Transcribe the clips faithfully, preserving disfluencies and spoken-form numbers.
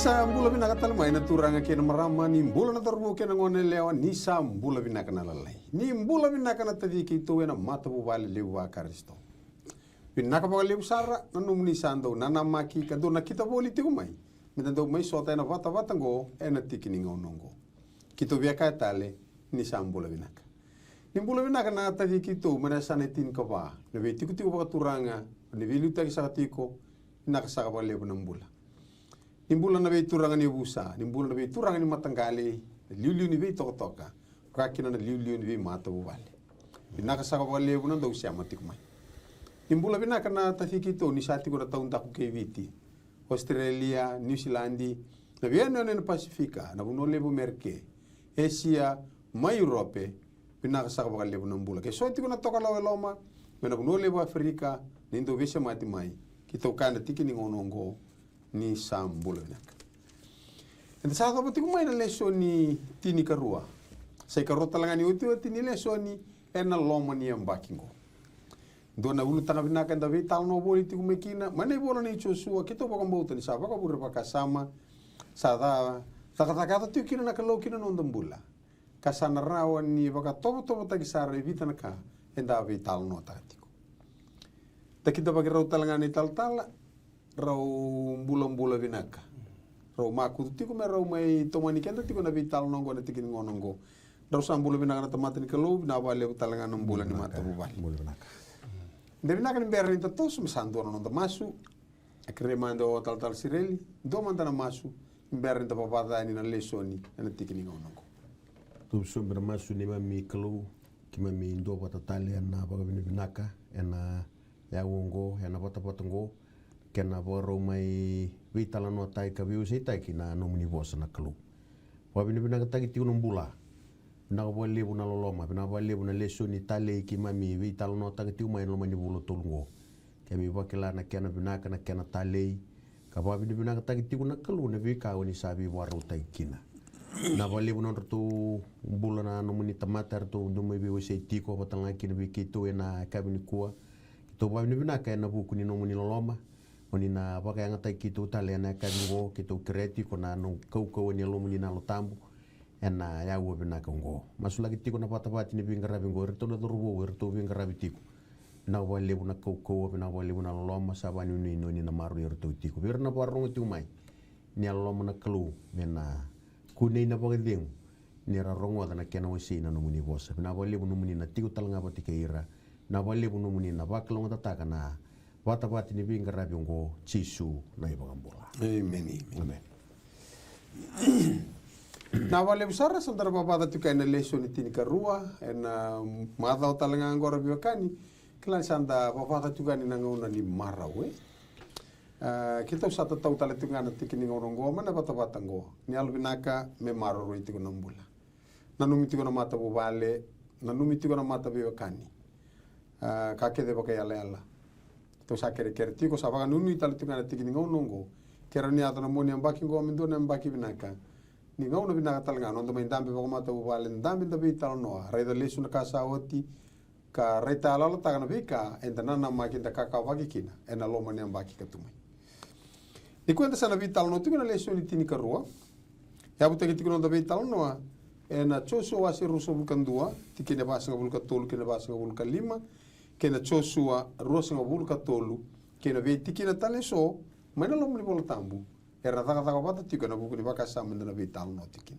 Sa bula vinaka tale mai na turaga kei na marama, ni bula na cauravou kei na gone yalewa, ni sa bula vinaka na lalai. Ni bula vinaka na taci keitou ena matavuvale levu vaKarisito. Vinaka vakalevu sara na nomuni sa dau nanamaki ka dau nakita voli tiko mai me da dau mai sota ena vatavata oqo ena tiki ni gauna oqo. Keitou via kaya tale, ni sa bula vinaka. Ni bula vinaka na taci keitou mai na yasana e tinikava, na veitikotiko vakaturaga, ni veiliutaki saka tiko. Vinaka saka vakalevu na bula. Ni bula na veituraga ni yavusa, ni bula na veituraga ni mataqali, na liuliu ni veitokatoka, vaka kina na liuliu ni veimatavuvale. Vinaka saka vakalevu na dau sema tiko mai. Ni bula vinaka na taci keitou ni sa tiko na taudaku kei Viti, Australia, Niusiladi, na veiyanuyanu ena Pasifika, na vanua levu Amerika, Esia, mai Europe. Vinaka saka vakalevu na bula. Ke so tiko na tokalawa e loma, mai na vanua levu Aferika, ni dau veisemati mai. Keitou kaya na tiki ni gauna oqo, ni sa bula vinaka. Eda sa yacova tiko mai na lesoni tinikarua. Sa ikarua tale ga ni otioti ni lesoni ena loma ni yabaki oqo. Dua na ulutaga vinaka eda veitalanoa voli tiko mai kina, mai na ivola nei Josua, keitou vakabauta ni sa vakavure vakasama, sa ca, cakacaka yaco tiko kina na Kalou kina noda bula. Ka sa na rawa ni vakatovotovotaki sara e vica na ka eda veitalanoataka tiko. Da kidavaki rau tale ga na italatala, rau bulabula vinaka. Rau makutu tiko me rau mai tomani keda tiko na veitalanoa oqo ena tiki ni gauna oqo. Rau sa bula vinaka na tamata ni Kalou, vinaka vakalevu tale ga na bula ni matavuvale. Bula vinaka. Da vinaka ni bera ni da toso me sa dua na noda masu. E kerei mada o talatala Sireli, dua mada na masu ni bera ni da vavaca yani na lesoni ena tiki ni gauna oqo. Tou sobe na masu. Neimami Kalou, keimami duavata tale ena vakavinavinaka ena yau oqo, ena vatavata oqo, kena vakarau mai veitalanoataki ka veiwaseitaki na nomuni vosa na Kalou. Vakavinavinakataki tiko na bula. Vinaka vakalevu na loloma, vinaka vakalevu na lesoni talei keimami veitalanoataka tiko mai ena loma ni vula tolu oqo. Keimami vakila na kena vinaka, na kena talei, ka vakavinavinakataki tiko na Kalou na veika o ni sa veivakarautaki kina. Vinaka vakalevu na nodratou bula na nomuni tamata eratou dau mai veiwasei tiko, vata ga kina vei keitou ena yakavi nikua. Keitou vakavinavinaka ena vuku ni nomuni loloma. O ni na vakayagataki keitou tale ena yakavi oqo, keitou kerea tiko na nona kaukauwa ni Yalomuni na Yalo Tabu ena aua vinaka oqo. Masulaki tiko na vatavata ni veiqaravi oqo, eratou na cauravou eratou veiqaravi tiko. Vinaka vakalevu na kaukauwa, vinaka vakalevu na loloma, sa vakanuinui ni o ni na maroroi iratou tiko. Vei ira na vakarorogo tiko mai, ni yalololoma na Kalou me na kunei na vakacegu ni ra rogoca na kena wasei na nomuni vosa. Vinaka vakalevu nomuni na tiko tale ga vata kei ira. Vinaka vakalevu nomuni na vakalougatataka na vatavata ni veiqaravi oqo, Jisu na iVakabula. Emeni. Emeni. Vinaka vakalevu sara, sa da na vavaca tiko yani na lesoni tinikarua ena macawa tale ga oqo, ra veiwekani. Kila ni sa da vavaca tiko yani na gauna ni marau, e? A, keitou sa tatau tale tiko ga na tiki ni gauna oqo mai na vatavata oqo. Ni yalovinaka me maroroi tiko na bula. Nanumi tiko na matavuvale, nanumi tiko na mataveiwekani. A, ka kece vakaiyalayala. Tou sa kerekere tiko, sa vakanuinui tale tiko ga na tiki ni gauna oqo. Ke rawa ni yaco na mua ni yabaki oqo me dua na yabaki vinaka. Ni gauna vinaka tale ga noda mai dabe vakamatavuvale, dabe, da veitalanoa, raica lesu na ka sa oti, ka raitayaloyalotaka na veika eda nanamaki, eda kakavaki kina ena loma ni yabaki ka tu mai. Nikua eda sa na veitalanoa tiko na lesoni tinikarua. Yavutaki tiko na noda veitalanoa ena Josua wase ruasagavulu ka dua, tikina e vasagavulu ka tolu kei na vasagavulu ka lima, kei na Josua ruasagavulu ka tolu, kei na veitikina tale eso mai na loma ni Vola Tabu era cakacaka vata tiko ena vuku ni vakasama eda na veitalanoa tiko kina.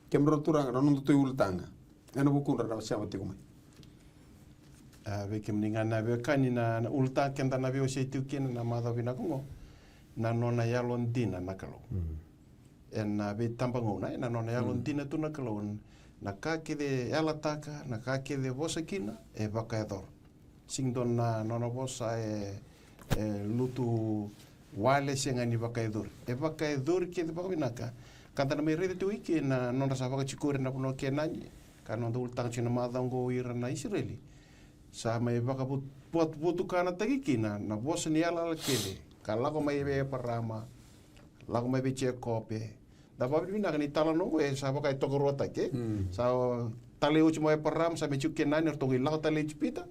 Kemudrau turaga, na nodatou iulutaga ena vukudra na sema tiko mai. A, vei kemuni ga na veiwekani, na, na ulutaga keda na veiwasei tiko kina na macawa vinaka oqo, na nona yalodina na Kalou. Mm. Ena veitabagauna, ena nona yalodina tu na Kalou. Na ka kece e yalataka, na ka kece e vosa kina, e vakayacora. Sega ni dua na nona vosa e, e lutu wale, sega ni vakayacori. E vakayacori kece vakavinaka. Ka da na mai raica tiko i ke na nodra sa vakatikori na vanua o Kenani, ka noda ulutaga tiko na macawa oqo o ira na Isireli. Sa mai vakavut-, vut-, vutukanataki kina na vosa ni yalayala kece ka lako mai vei Eparama, lako mai vei Jekope. Da vakavinavinaka ni talanoa oqo e sa vaka e tokaruataki, e? Mm. Sa talei oti mai o Eparama, sa mai tiko Kenani, eratou qai lako tale i Ijipita.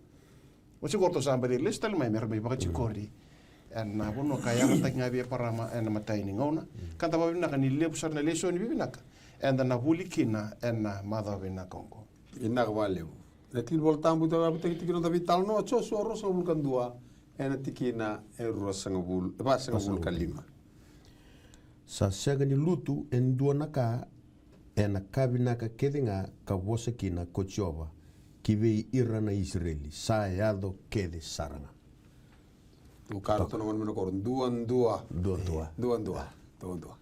Oti qo ratou sa baci lesu tale mai me ra mai vakatikori. Mm. ena vanua ka yalataki ga vei Eparama ena matai ni gauna. Ka da vakavinaka ni levu sara na lesoni vivinaka eda na vuli kina ena macawa vinaka oqo. Vinaka vakalevu. Na tikina iVolatabu e vakaraitaki tiko na noda veitalanoa, Josua ruasagavulu ka dua, ena tikina e ruasagavulu, e vasagavulu ka lima. Sa sega ni lutu e dua na ka ena ka vinaka kece ga ka vosa kina ko Jiova ki vei ira na Isireli, sa yaco kece sara ga. Tukara tu na gone mai na koro, dua dua. Dua dua. Dua dua. Dua dua.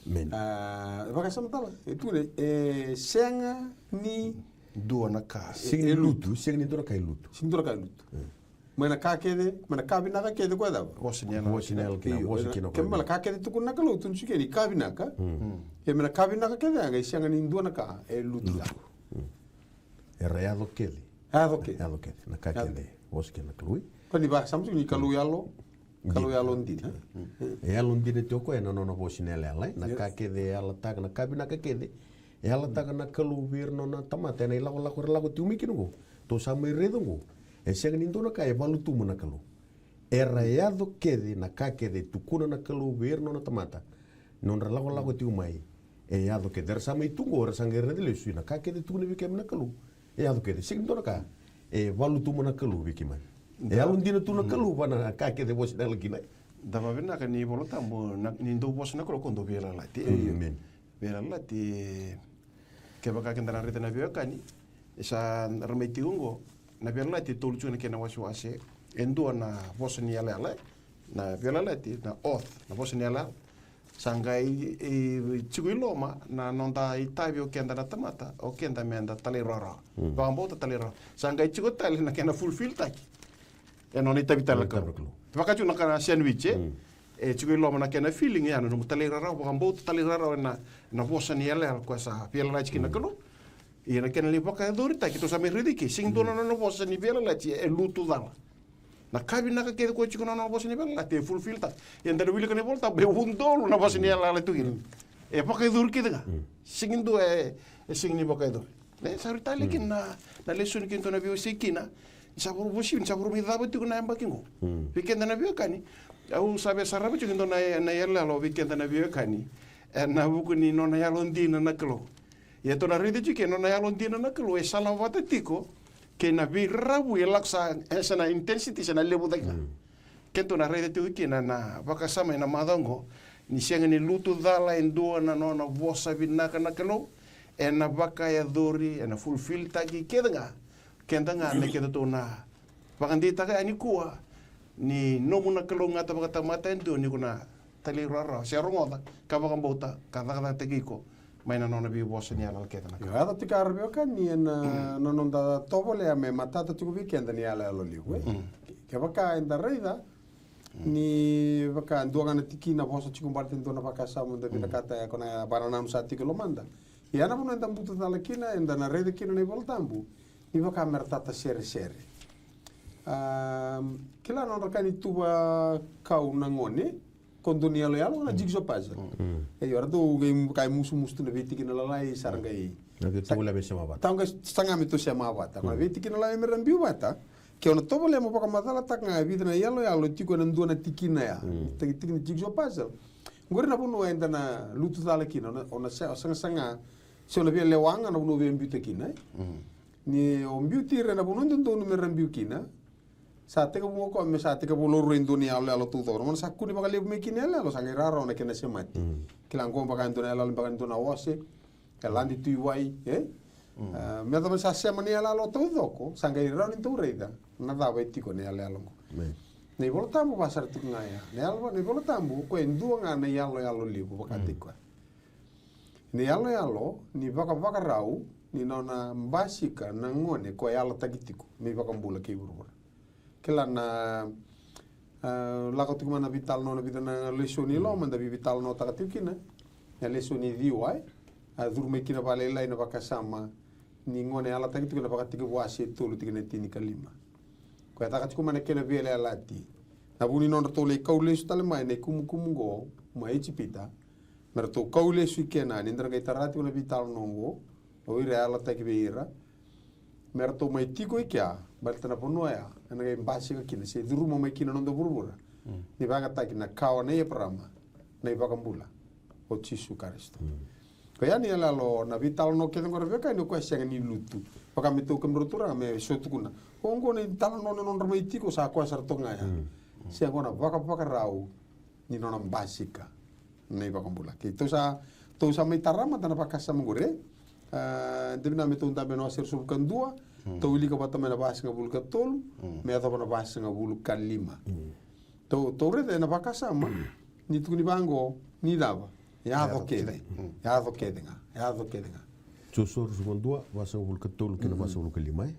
Amen. A, vakasama tale, e tukuna, e sega ni dua na ka. Sega ni lutu, sega ni dua na ka e lutu. Sega ni dua na ka e lutu. Mai na ka kece, mai na ka vinaka kece ko e cava? Vosa ni yalayala. Vosa ni yalayala kina, io, vosa kina. Kena ibalebale ka kece tukuna na Kalou, tukuna tiko ni ka vinaka. Ia mai na ka vinaka kece ga e sega ni dua na ka e lutu. Lutu. Era yaco kece. Yaco kece. Yaco kece. Na ka kece vosa kina na Kalou. Ka ni vakasama tiko ni Kalou yalo. Kalou yalodina. E yalodina tiko o koya ena nona vosa ni yalayala, e? Na ka kece e yalataka, na ka vinaka kece e yalataka na Kalou vei ira na nona tamata ena ilakolako era lako tiko mai kina oqo. Tou sa mai raica oqo. E sega ni dua na ka e valutubu na Kalou. Era yaco kece na ka kece e tukuna na Kalou vei ira na nona tamata. Nodra lakolako tiko mai. E yaco kece. Era sa mai tu oqo, era sa qai raica lesu na ka kece e tukuna vei keimami na Kalou. E yaco kece, sega ni dua na ka e valutubu na Kalou vei keimami. E yalodina tu na Kalou vua na ka kece vosa ni yalayala kina. Da vakavinaka ni iVolatabu, ni dau vosa na Kalou ko dau veiyalayalati. Amen. Veiyalayalati. Kevaka keda na raica na veiwekani, e sa ra mai tiko oqo, na Veiyalayalati e tolu tiko na kena wasewase. E dua na vosa ni yalayala, na Veiyalayalati, na oath, na vosa ni yalayala. Sa qai, e, tiko i loma na noda itavi o keda na tamata, o keda meda talairawarawa. Vakabauta, talairawarawa. Sa qai tiko tale na kena fulfilltaki. E nona itavi tale na Kalou. Vaka tiko na ka na sandwich, e? E tiko i loma na kena filling, ya na nomu talairawarawa, vakabauta, talairawarawa ena, na vosa ni yalayala koya sa veiyalayalati kina na Kalou. Ia na kena lai vakayacoritaki, tou sa mai raica ike, sega ni dua na nona vosa ni veiyalayalati e lutu cala. Na ka vinaka kece ko tiko na nona vosa ni veiyalayalati e fulfilltaki. Ia da na wilika na iVolatabu e udolu na vosa ni yalayala tu kina. E vakayacori kece ga. Sega ni dua e, e sega ni vakayacori. E sa rui tale kina na, na lesoni keitou na veiwasei kina. Ni sa vakarau vosi, ni sa vakarau mai cava tiko na yabaki oqo. Vei keda na veiwekani. Au sa via sarava tiko e dua na, na iyaloyalo vei keda na veiwekani. Ena vuku ni nona yalodina na Kalou. Ia tou na raica tiko e nona yalodina na Kalou e salavata tiko kei na veiraravui e lako sa, e sa na intensity sa na levu cake ga. Keitou na raica tiko kina na vakasama ena macawa oqo, ni sega ni lutu cala e dua na nona vosa vinaka na Kalou, ena vakayacori, ena fulfilltaki kece ga. Keda ga me kedatou na vakadeitaka yani nikua ni nomu na kalougata vakatamata e dua ni ko na talairawarawa se rogoca ka vakabauta ka cakacakataki iko mai na nona veivosa ni yalayala kece na Kalou. Io, yaco tiko, ra veiwekani, ena, na noda tovolea me matata tiko vei keda ni yaloyalo levu, e? Kevaka eda raica ni vaka dua ga na tikina vosa tiko baleta e dua na vakasama da vinakata, e, ko na vakanananu sa tiko e lomada. Ia na vanua eda butu cala kina, eda na raica kina na iVolatabu ni vaka me ra tataseresere. A, kila nodra ka ni tuva kau na gone ko dua ni yaloyalo, na jigsaw puzzle. E, io, ratou qai, qai musumusu tu na veitikina lalai, sa ra qai, na qai tovolea me sema vata. Tou qai saga me tou sema vata. Ko na veitikina lalai me ra biu vata. Ke o na tovolea mo vakamacalataka ga e vica na yaloyalo e tiko ena dua na tikina ya. Tiki, tikina jigsaw puzzle. Oqori na vanua eda na lutu cala kina, o na, o na sa, o sagasaga, se o na via lewa ga na vanua o via biuta kina, e? Ni o biuti ira ena vanua dodonu me ra biu kina, sa tekivu ga o koya me sa tekivu laurai e dua ni yaloyalo taucoko. Na gauna sa kune vakalevu mai kina na yaloyalo, sa qai rawarawa na kena semati. Kila, oqo beka e dua na yaloyalo beka e dua na ose, e lade tu i wai, e? A, me yacova ni sa sema na iyaloyalo taucoko, sa qai rawa ni dau raica na cava e tiko ena iyaloyalo oqo. Na iVolatabu vaka sara tiko ga ya. Na yalo, na iVolatabu, o koya e dua ga na iyaloyalo levu vakataki koya. Na iyaloyalo ni vakavakarau ni nona basika na gone ko yalataki tiko me iVakabula kei vuravura. Kila na, a, lako tiko mai na veitalanoa, na vica na lesoni i loma da veitalanoataka tiko kina. Na lesoni ciwa, e, a curu mai kina vakalailai na vakasama ni gone yalataki tiko ena Vakatekivu wase e tolu, tikina e tinikalima. Koya e caka tiko mai na kena veiyalayalati. Na vu ni nodratou lai kau lesu tale mai na ikumukumu oqo mai Ijipita, me ratou kau lesu i Kenani, da ra qai tara tiko na veitalanoa oqo, o ira a yalataki vei ira me ratou mai tiko i kea, baleta na vanua ya ena qai basika kina se curuma mai kina na noda vuravura Ni vakayagataki na kawa nei Eparama na iVakabula, o Jisu Karisito. Ko ya na iyaloyalo, na veitalanoa kece qori, veiwekani, o koya e sega ni lutu. Vaka me tou, kemudrau turaga, me so tukuna, o qo na italanoa na nodra mai tiko, sa koya sara toka ga ya. Sega, qo na vakavakarau ni nona basika na iVakabula. Keitou sa, tou sa mai tara mada na vakasama qori, e? A, de vinaka me tou dabe ena wase ruasagavulu ka dua, tou wilika vata mai na vasagavulu ka tolu me yacova na vasagavulu ka lima. Tou, tou raica ena vakasama ni tukuni vaqo, ni cava? Yaco kece. Yaco kece ga. Yaco kece ga. Josua ruasagavulu ka dua, vasagavulu ka tolu kei na vasagavulu ka lima, e?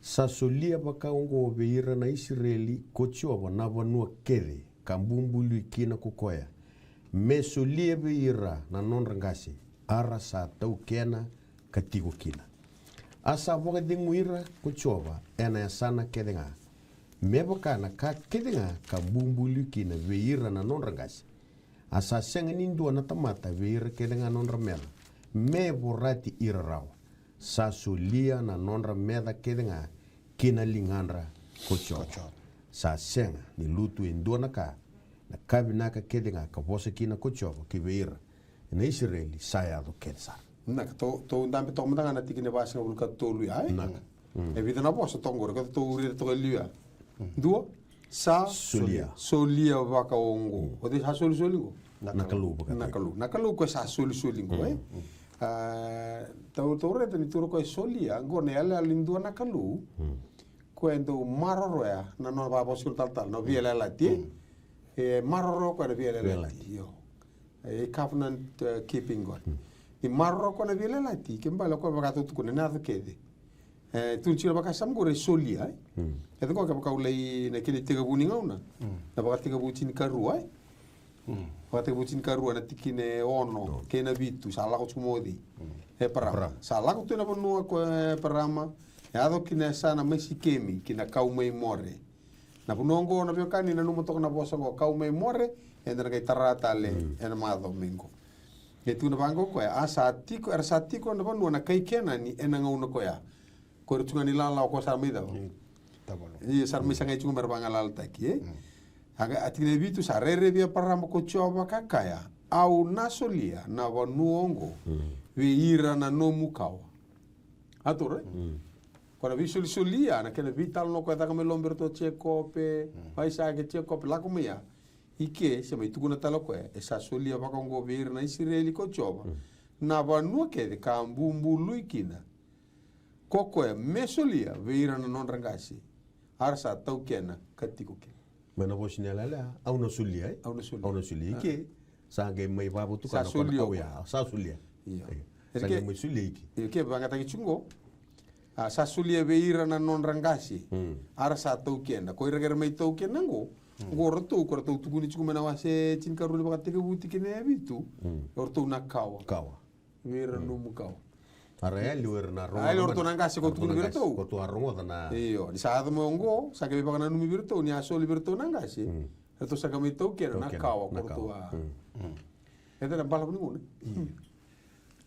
Sa solia vakaoqo vei ira na Isireli ko Jiova na vanua kece ka bubului kina ko koya, me solia vei ira na nodra qase, a ra sa taukena ka tiko kina. A sa vakacegui ira ko Jiova ena yasana kece ga, me vaka na ka kece ga ka bubului kina vei ira na nodra qase. A sa sega ni dua na tamata vei ira kece ga na nodra meca me vorati ira rawa. Sa solia na nodra meca kece ga ki na ligadra ko Jiova. Sa sega ni lutu e dua na ka, na ka vinaka kece ga ka vosa kina ko Jiova ki vei ira na Isireli, sa yaco kece sara. Vinaka, tou, tou dabe toka mada ga na tikina e vasagavulu ka tolu ya, e? Vinaka. E vica na vosa toka qori, ka tou raica toka e liu ya. Dua, sa solia. Solia vakaoqo. O cei sa solisoli qo? Na Kalou vaka. Na Kalou. Na Kalou koya sa solisoli qo, e? A, tou, tou raica ni tukuna o koya e solia, qo na iyaloyalo ni dua na Kalou. Koya e dau maroroya na nona vakavosa kina talatala, na veiyalayalati, e? E maroroya o koya na veiyalayalati. Io. E covenant, e, keeping God. Ni maroroya o koya na veiyalayalati, kena ibalebale o koya vaka tou tukuna, ena yaco kece. E, tukuni tiko na vakasama qori e solia, e? E tiko, kevaka o lai na kena itekivu ni gauna, na Vakatekivu tinikarua, e? Vakatekivu tinikarua na tikina e ono kei na vitu, sa lako tiko mai o cei? Eparama. Sa lako tu ena vanua ko Eparama, e yaco ki na yasana mai Sikemi, ki na kau mai More. Na vanua oqo, na veiwekani, nanuma toka na vosa oqo, kau mai More, eda na qai tara tale ena macawa mai qo. E tukuna vaqo o koya, a sa tiko, era sa tiko ena vanua na kai Kenani ena gauna koya. Ko ira tu ga ni lala, o koya sa mai cava? Ia, sa ra mai sagai tiko me ra vagalalataki, e? A tikina e vitu, sa rairai vei Eparama ko Jiova ka kaya, au na solia na vanua oqo vei ira na nomu kawa. A toro, e? Ko na veisolisoli ya, na kena veitalanoa ko e caka mai loma vei iratou o Jekope, o Aisake, Jekope, lako mai ya. I ke, se mai tukuna tale o koya, e sa solia vakaoqo vei ira na Isireli ko Jiova na vanua kece ka bubului kina ko koya me solia vei ira na nodra qase, a ra sa taukena ka tiko kina. Mai na vosa ni yalayala, au na solia, e? Au na solia. Au na solia. I ke, sa qai mai vakavotukana ko na kau ya, sa solia. Io. Sa qai mai solia i ke. Io, ke vakayagataki tiko qo. A, sa solia vei ira na nodra qase, a ra sa taukena. Ko ira kece ra mai taukena qo, qo ratou, ko ratou tukuni tiko mai na wase tinikarua ni Vakatekivu tikina e vitu, o ratou na kawa. Kawa. Vei ira na nomu kawa. A ra yali o ira na rogoca. A yali o ratou na qase ko tukuni vei iratou. Ko ratou a rogoca na. Io, ni sa yaco mai oqo, sa qai veivakananumi vei iratou, ni a soli vei iratou na qase, ratou sa qai mai taukena na kawa ko ratou a. E tale na balavu ni gauna.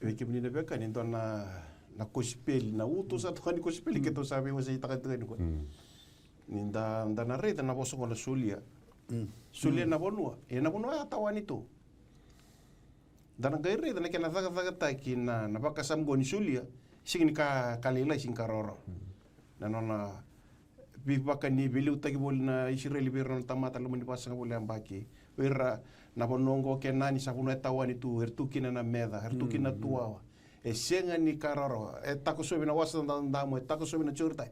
Vei kemuni na veiwekani, e dua na, na kosipeli, na uto sa toka ni kosipeli keitou sa veiwaseitaka tiko yani qo. Ni da, da na raica na vosa qo na solia. Solia na vanua. E na vanua a tawani tu. Da na qai raica na kena cakacakataki na, na vakasama qo ni solia. Sega ni ka, ka lailai, sega ni ka rawarawa. Na nona veivakani, veiliutaki voli na Isireli vei ira na nona tamata, loma ni vasagavulu na yabaki. O ira na vanua oqo o Kenani sa vanua e tawani tu, era tu kina na meca, era tu kina na tuwawa. E sega ni ka rawarawa, e takosovi na Wasa Dadamu, e takosovi na Joritani.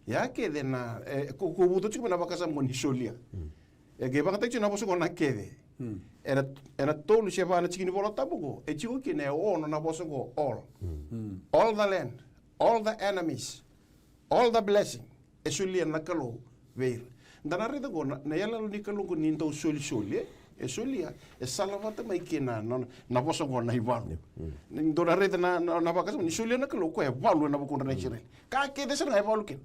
Ia kece na, e, ko, ko vuta tiko mai na vakasama qo ni solia. E qai vakayagataki tiko na vosa qo na kece. Ena, ena tolu se va na tiki ni Vola Tabu qo, e tiko kina e ono na vosa qo, all. All the land, all the enemies, all the blessing. E solia na Kalou vei ira. Da na raica qo na, na iyaloyalo ni Kalou qo ni dau solisoli, e? E solia, e salavata mai kina na, na, na vosa qo na ivalu. Ni dau na raica na, na, na vakasama ni solia na Kalou, koya e valu ena vukudra na Isireli. Ka kece sara ga e valu kina.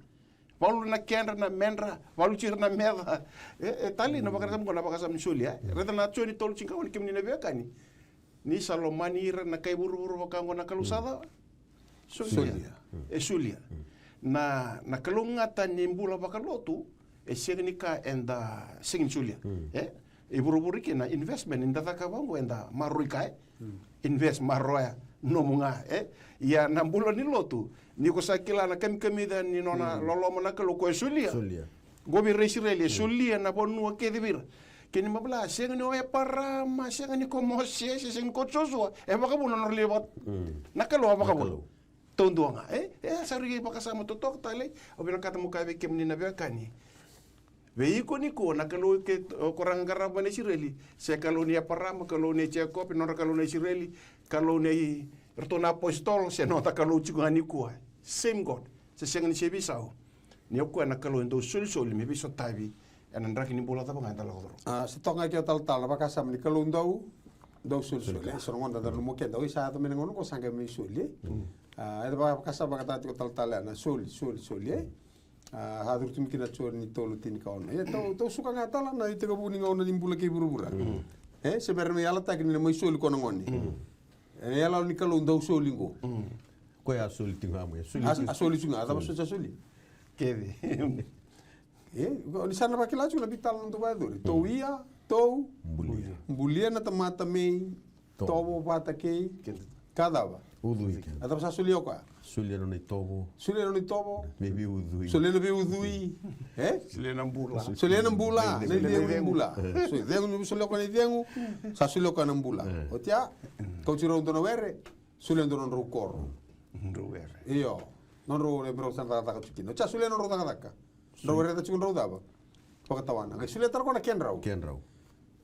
Valu na kedra, na medra, valu tiko ira na meca. E, e talei na vakasama qo na vakasama ni solia, e? Raica na Joni tolu tinikaono, kemuni na veiwekani. Ni sa lomani ira na kai vuravura vaka oqo na Kalou sa cava? Solia. Solia. E solia. Na, na kalougata ni bula vakalotu, e sega ni ka eda sega ni solia. E? E vuravura kina investment, eda cakava oqo, eda maroroi ka, e? Invest, maroroya, nomu ga, e? Ia na bula ni lotu, ni ko sa kila na kamikamica ni nona loloma na Kalou, ko e solia. Solia. Qo vei ira Isireli, e solia na vanua kece vei ira. Kei ni mavila, sega ni o Eparama, sega ni ko Mosese, sega ni ko Josua, e vakavuna nodra lai vaka. Na Kalou a vakavuna. Taudua ga, e? E, sa rui vakasama totoka tale, au vinakata mo kaya vei kemuni na veiwekani. Vei iko nikua na Kalou ke, o, ko ra qarava mai na Isireli, se Kalou ni Eparama, Kalou ni Jekope, nodra Kalou na Isireli, Kalou ni ratou na apositolo, se noda Kalou tiko ga nikua. Same God. Se sega ni se veisau. Ni o koya na Kalou e dau solisoli me veisotavi ena draki ni bula cava ga eda lako curuma. A, se toka ga kina talatala na vakasama ni Kalou dau, dau solisoli. Solisoli. E, so na gauna da nanuma keda, oi, sa yaco mai na gauna qo sa qai mai soli, e? A, e vakasama vakataka tiko talatala ya na soli, soli, soli, e? A, sa curu tu mai kina Joni tolu, tinikaono. E, tou, tou suka ga tale na itekivu ni gauna ni bula kei vuravura. E, se bera me yalataki ni na mai soli ko na gone. E, na iyaloyalo ni Kalou dau soli qo. Koya a soli tiko ga mai, a soli tiko. A, a soli tiko ga, a cava soli, a soli. Kece. E, ni sa na vakila tiko na veitalanoa dau vakayacori. Tou ia, tou bulia. Bulia na tamata me itovo vata kei ka cava? Ucui. A cava sa solia o koya? Solia nona itovo. Solia nona itovo. Me veiucui. Solia na veiucui. E? Solia na bula. Solia na bula. Na icegu ni bula. So, icegu ni, solia o koya na icegu. Sa solia o koya na bula. Oti ya, kauti rau dua na were. Solia dua nodrau koro. Nodrau were. Io. Nodrau, e, rau sa na cakacaka tiko kina. Oti ya, solia nodrau cakacaka. Drau wereca tiko drau cava? Vakatawana. Qai solia tale o koya na kedrau. Kedrau.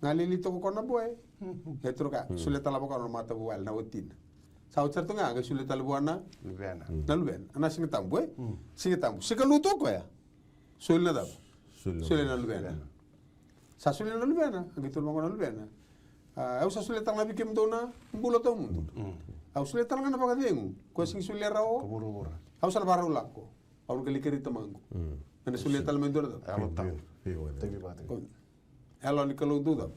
Galili toka o koya na boy. E turu ka, solia tale vaka o koya na matavuvale, na watina. Sa oti sara tu ga, qai solia tale vua na luvena. Na luvena. Na Siga Tabu, e? Siga Tabu. Siga Lutu o koya. Soli na cava? Solia na luvena. Sa solia na luvena, a qai tolu vaqo na luvena. A, au sa solia tale ga vei kemudou na bula tawamudu. Au solia tale ga na vakacegu. Koya sega ni solia rawa o vuravura. Au sa na vakarau lako. Au na qai lai kerei tamaqu. Me na solia tale mai dua na cava? Yalo Tabu. Yalo ni Kalou dau cava?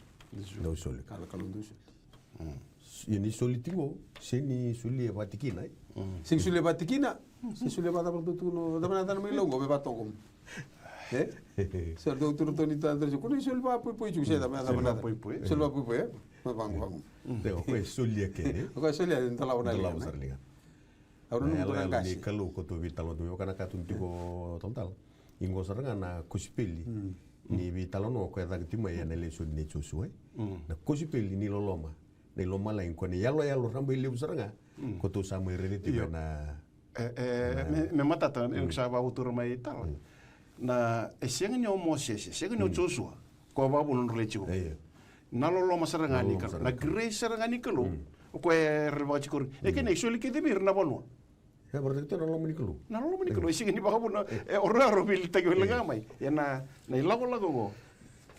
Dau soli. Yalo Kalou dau soli. Ia ni soli tiko, se ni solia vakatikina, e? Se ni solia vakatikina. Se solia vakacava, ratou tukuna, cava na yacana mai Lau qo, me vakatoqo. E? Sa ratou tukuna, ratou ni ta, ratou tukuna, soli vakapoipoi tiko, se cava, cava na yacana. Soli vakapoipoi, e? Me vaqo, vaqo. Io, o koya e solia kece. O koya e solia, e dolava na liga. Dolava sara na liga. Au na, na iyaloyalo ni Kalou ko tou veitalanoa tu mai, vaka na ka tukuni tiko talatala. Iqo sara ga na kosipeli ni veitalanoa ko e caka tiko mai ena lesoni nei Josua, e? Na kosipeli ni loloma, na ilomalagi, ko na iyaloyalo rabailevu sara ga ko tou sa mai raica tiko ena. E, e, me, me matata, e, sa vakavutura mai tale. Na, e sega ni o Mosese, e sega ni o Josua. Ko vakavuna nodra lai tiko. Io. Na loloma sara ga ni Kalou, na grace sara ga ni Kalou. O koya e rerevaka tiko. E kena isoli kece vei ira na vanua. E vakaraitaka tu na loloma ni Kalou. Na loloma ni Kalou, e sega ni vakavuna, e, o rau, rau veiliutaki wale ga mai. Ia na, na ilakolako qo.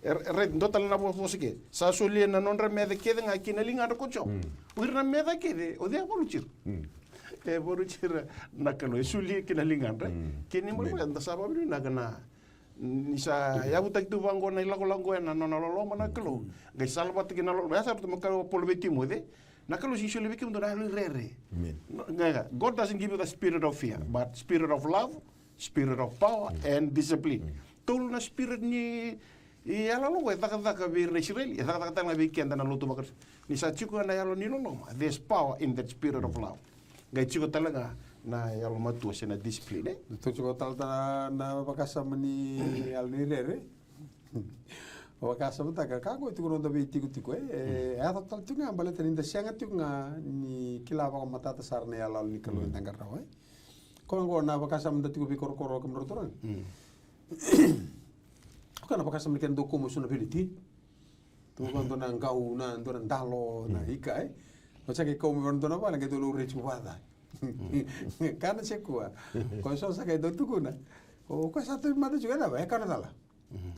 E, e, right, dua tale na vo-, vosa ke. Sa solia na nodra meca kece ga ki na ligadra ko Jiova. O ira na meca kece, o cei e valuti ira? E valuti ira na Kalou, e solia ki na ligadra. Kei na ibalebale, da sa vakavinavinaka na Ni sa yavutaki tu vaqo na ilakolako ena nona loloma na Kalou. Qai salavata kei na loloma. Ya sa ratou mai kaya o Paula vei Timoci, na Kalou sega ni solia vei kemudou na yalo ni rere. Amen. Ga, ga, God doesn't give you the spirit of fear, but spirit of love, spirit of power, and discipline. Tolu na spirit ni, e, yaloyalo qo e cakacaka vei ira na Isireli, e cakacaka tale ga vei keda na lotu vakarisito. Ni sa tiko na yalo ni loloma, there's power in that spirit of love. Qai tiko tale ga na yalomatua se na discipline, e? Tou tiko tale ga na vakasama ni yalo ni rere. Vakasamataka, ka qo e tiko noda veitikotiko, e? E yaco tale tiko ga baleta ni da sega tiko ga ni kila vakamatata sara na iyaloyalo ni Kalou eda qarava, e? Koya qo na vakasama da tiko veikorokoro, kemudrau turaga. Koya na vakasama ni kena dau kau mai so na veleti. Tu vaka dua na qau, na dua na dalo, na ika, e. O sa qai kau mai vaka dua na vale, qai dau laurai tiko vakaca. Kana se kua. Ko so sa qai dau tukuna. O koya sa tauvimate tiko, e cava, e kana cala.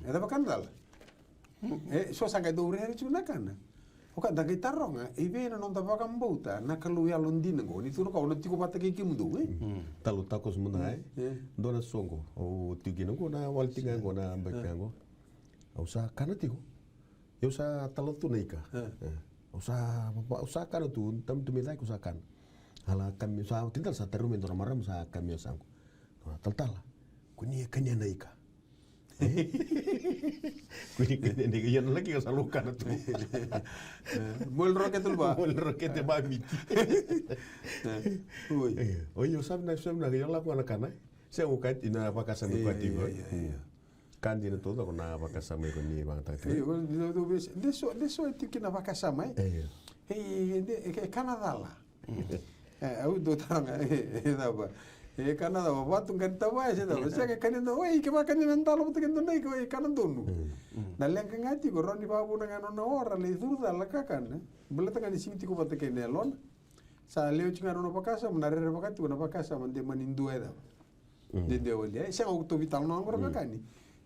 E cava kana cala. E, so sa qai dau rere tiko na kana. O ka da qai taroga, i vei na noda vakabauta na Kalou yalodina qo, ni tukuna o koya, au na tiko vata kei kemudou, e. Talo takoso mada, e. Dua na soqo, au tiko kina qo, na wale tiko ga qo, na baki ga qo. Au sa kana tiko. Au sa tala tu na ika. E. Au sa, au sa kana tu, tamu tu mai cake, au sa kana. Ala kami, sa, kidal sa taru me dua na marama, sa kami au sa qo. Dua na talatala. Ko ni e kania na ika. Kuni kuni ni ia na laki ka sa lou kana tu. Moli rokete luva. Moli rokete ba miti. Oi. Oi, o sabi na, sabi na ia lako na kana. Se o ka ina vakasama ko tiko. Ka dina taucoko na vakasama iko ni vakatakata. Io, de so, de so e tiko kina vakasama e. Io. E, e, e kana cala. E, au dau tara ga, e, e cava. E kana cava, vatu qai tava, e se cava. Sega, e kani na, oi, kevaka ni na dalo vata kei dua na ika, oi, kana donu. Na leqa ga tiko, rawa ni vakavuna ga nona ora, lai curu cala kakana. Baleta ga ni sigi tiko vata kei na yalona. Sa lewe tiko ga nona vakasama, na rerevaka tiko na vakasama, de mani dua e cava. Dede walia. E sega, au tou veitalanoa qo ra vekani.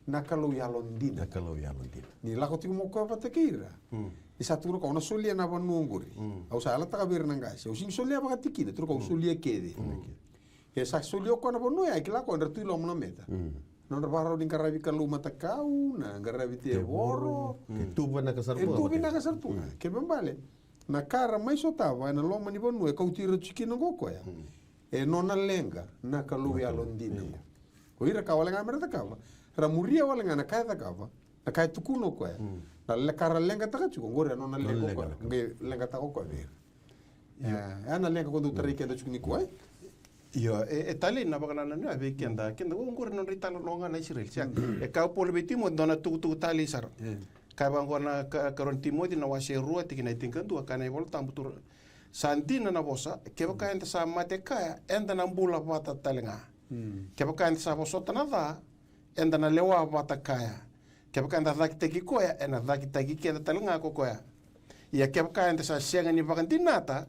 Na Kalou yalodina. Na Kalou yalodina. Ni lako tiko mo koya vata kei ira. Ni sa tukuna o koya, au na solia na vanua oqori. Au sa yalataka vei ira na qase. Au sega ni solia vakatikina, tukuna o koya, au solia kece. E sa solia o koya na vanua ya, e kila o koya dra tu i loma na meta. Nodra vakarau ni qaravi kalou matakau, na qaravi tevoro. E tu vinaka sara tu ga. Kena ibalebale, na ka ra mai sotava ena loma ni vanua e kauti ira tiko kina qo koya. E nona leqa na Kalou yalodina. O ira ka wale ga me ra cakava, ra muria wale ga na ka e cakava, na ka e tukuna o koya. Na le-, ka ra leqataka tiko, oqori e nona leqa o koya. Qai leqataka o koya vei ira. Io. E, e na leqa ko dou tarai keda tiko nikua, e? Io, e, e talei na vakanananu ya vei keda, keda oqori nodra italanoa ga na Isireli, sia. E kaya o Paula vei Timoci, dua na tukutuku talei sara. Kaya vaqo na ka-, karua ni Timoci na wase e rua, tikina e tinikadua, kaya na iVolatabu, Turaga, sa dina na vosa, kevaka eda sa mate kaya, eda na bula vata tale ga. Kevaka eda sa vosota na ca, eda na lewa vata kaya. Kevaka eda cakitaki koya, ena cakitaki keda tale ga ko koya. Ia kevaka eda sa sega ni vakadinata,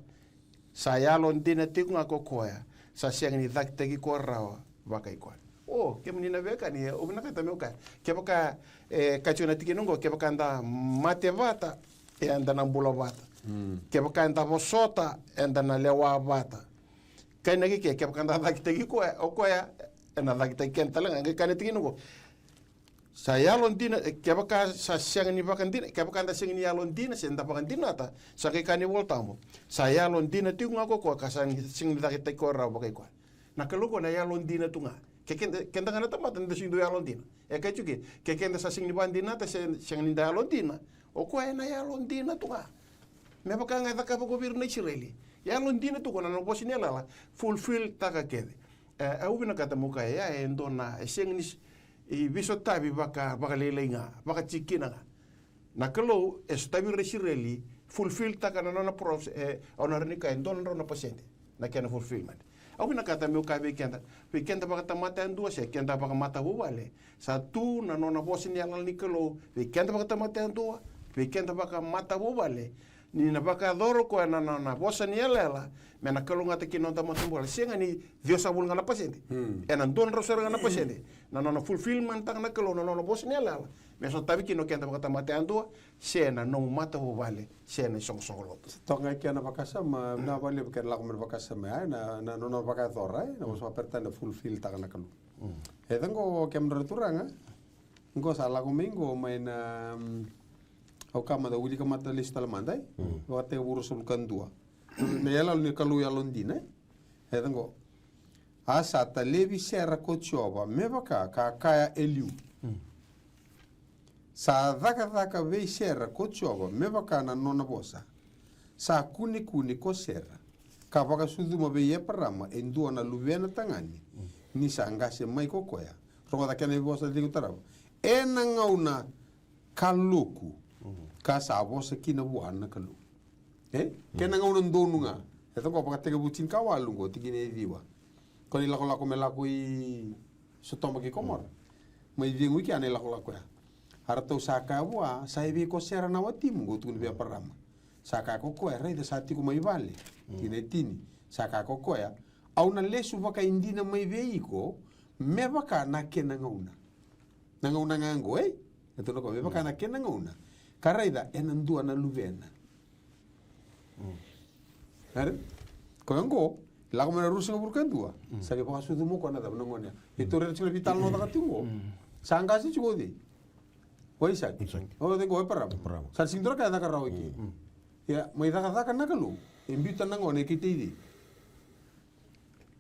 sa yalodina tiko ga ko koya, sa sega ni cakitaki koya rawa vakai koya. O, kemuni na veiwekani, au vinakata meu kaya. Kevaka, e, kaya tiko na tikina oqo, kevaka eda mate vata, eda na bula vata. Kevaka eda vosota, eda na lewa vata. Kaya na keke, kevaka eda cakitaki koya, o koya ena cakitaki keda tale ga. Qai kaya na tikina oqo. Sa yalodina, e, kevaka sa sega ni vakadina, kevaka da sega ni yalodina, se da vakadinata, sa qai kaya na iVolatabu, sa yalodina tiko ga ko koya, ka sa ni, sega ni cakitaki koya rawa vakai koya. Na Kalou ko na yalodina tu ga. Ke keda, keda ga na tamata da sega ni dau yalodina. E kaya tiko ke, ke keda sa sega ni vakadinata, se sega ni da yalodina, o koya ena yalodina tu ga. Me vaka ga e cakava ko vei ira na Isireli. Yalodina tu ko na nona vosa ni yalayala, fulfill taka kece. E, au vinakata meu kaya, e dua na, e sega ni s-, e veisotavi vaka, vakalailai ga, vakatikina ga. Na Kalou e sotavi ira na Isireli, fulfill taka na nona promise, e, au na rawa ni kaya e dua na drau na pasede na kena fulfillment. Au vinakata meu kaya vei keda, vei keda vakatamata yadua se keda vakamatavuvale, sa tu na nona vosa ni yalayala ni Kalou vei keda vakatamata yadua, vei keda vakamatavuvale, ni na vakayacora o koya na, na, na vosa ni yalayala me na kalougata kina noda matabubula. Sega ni ciwasagavulu ga na pasede. Ena dua na drau sara ga na pasede na nona fulfillment taka na Kalou na nona vosa ni yalayala me sotavi kina o keda vakatamata yadua, se na nomu matavuvale, se na isoqosoqo lotu. Toka ga kina na vakasama, na vakalevu kena lako mai na vakasama, e, na, na nona vakayacora, e, na vosa vakaperitania fulfill taka na Kalou. E caqo kemudrau na turaga. Qo sa lako mai qo mai na, mm, au kaya mada, Wilika mada lesu tale mada, e? Vakatekivu ruasagavulu ka dua. Na iyaloyalo ni Kalou yalodina, e? E caqo. A sa talevi Sera ko Jiova me vaka ka kaya e liu. Sa cakacaka vei Sera ko Jiova me vaka na nona vosa. Sa kunekune ko Sera ka vakasucuma vei Eparama e dua na luvena tagane, ni sa qase mai ko koya. Rogoca kena ivosa cegu tarava. Ena gauna kaloku ka sa vosa kina vua na Kalou. E? Kena gauna donu ga. E caqo Vakatekivu tinikawalu qo, tikina e ciwa. Ko na ilakolako me lako i Sotoma kei Komora. Mai cegu i kea na ilakolako ya. A ratou sa kaya vua, sa evei ko Sera na watimu, qo tukuna vei Eparama. Sa kaya ko koya, raica sa tiko mai vale. Tikina e tini. Sa kaya ko koya, au na lesu vakaidina mai vei iko, me vaka na kena gauna. Na gauna ga qo, e? E tukuna ko, me vaka na kena gauna. Ka raica, ena dua na luvena. Ari? Koya qo, lako mai na ruasagavulu ka dua. Sa qai vakasucuma o koya na cava na gone. E tauri ira tiko na veitalanoa caka tiko qo. Sa qase tiko o cei? O Aisake. Aisake. O cei qo, o Eparama. Eparama. Sa sega ni dua na ka e caka rawa i ke. Ia, mai cakacaka na Kalou. E biuta na gone kei tei cei?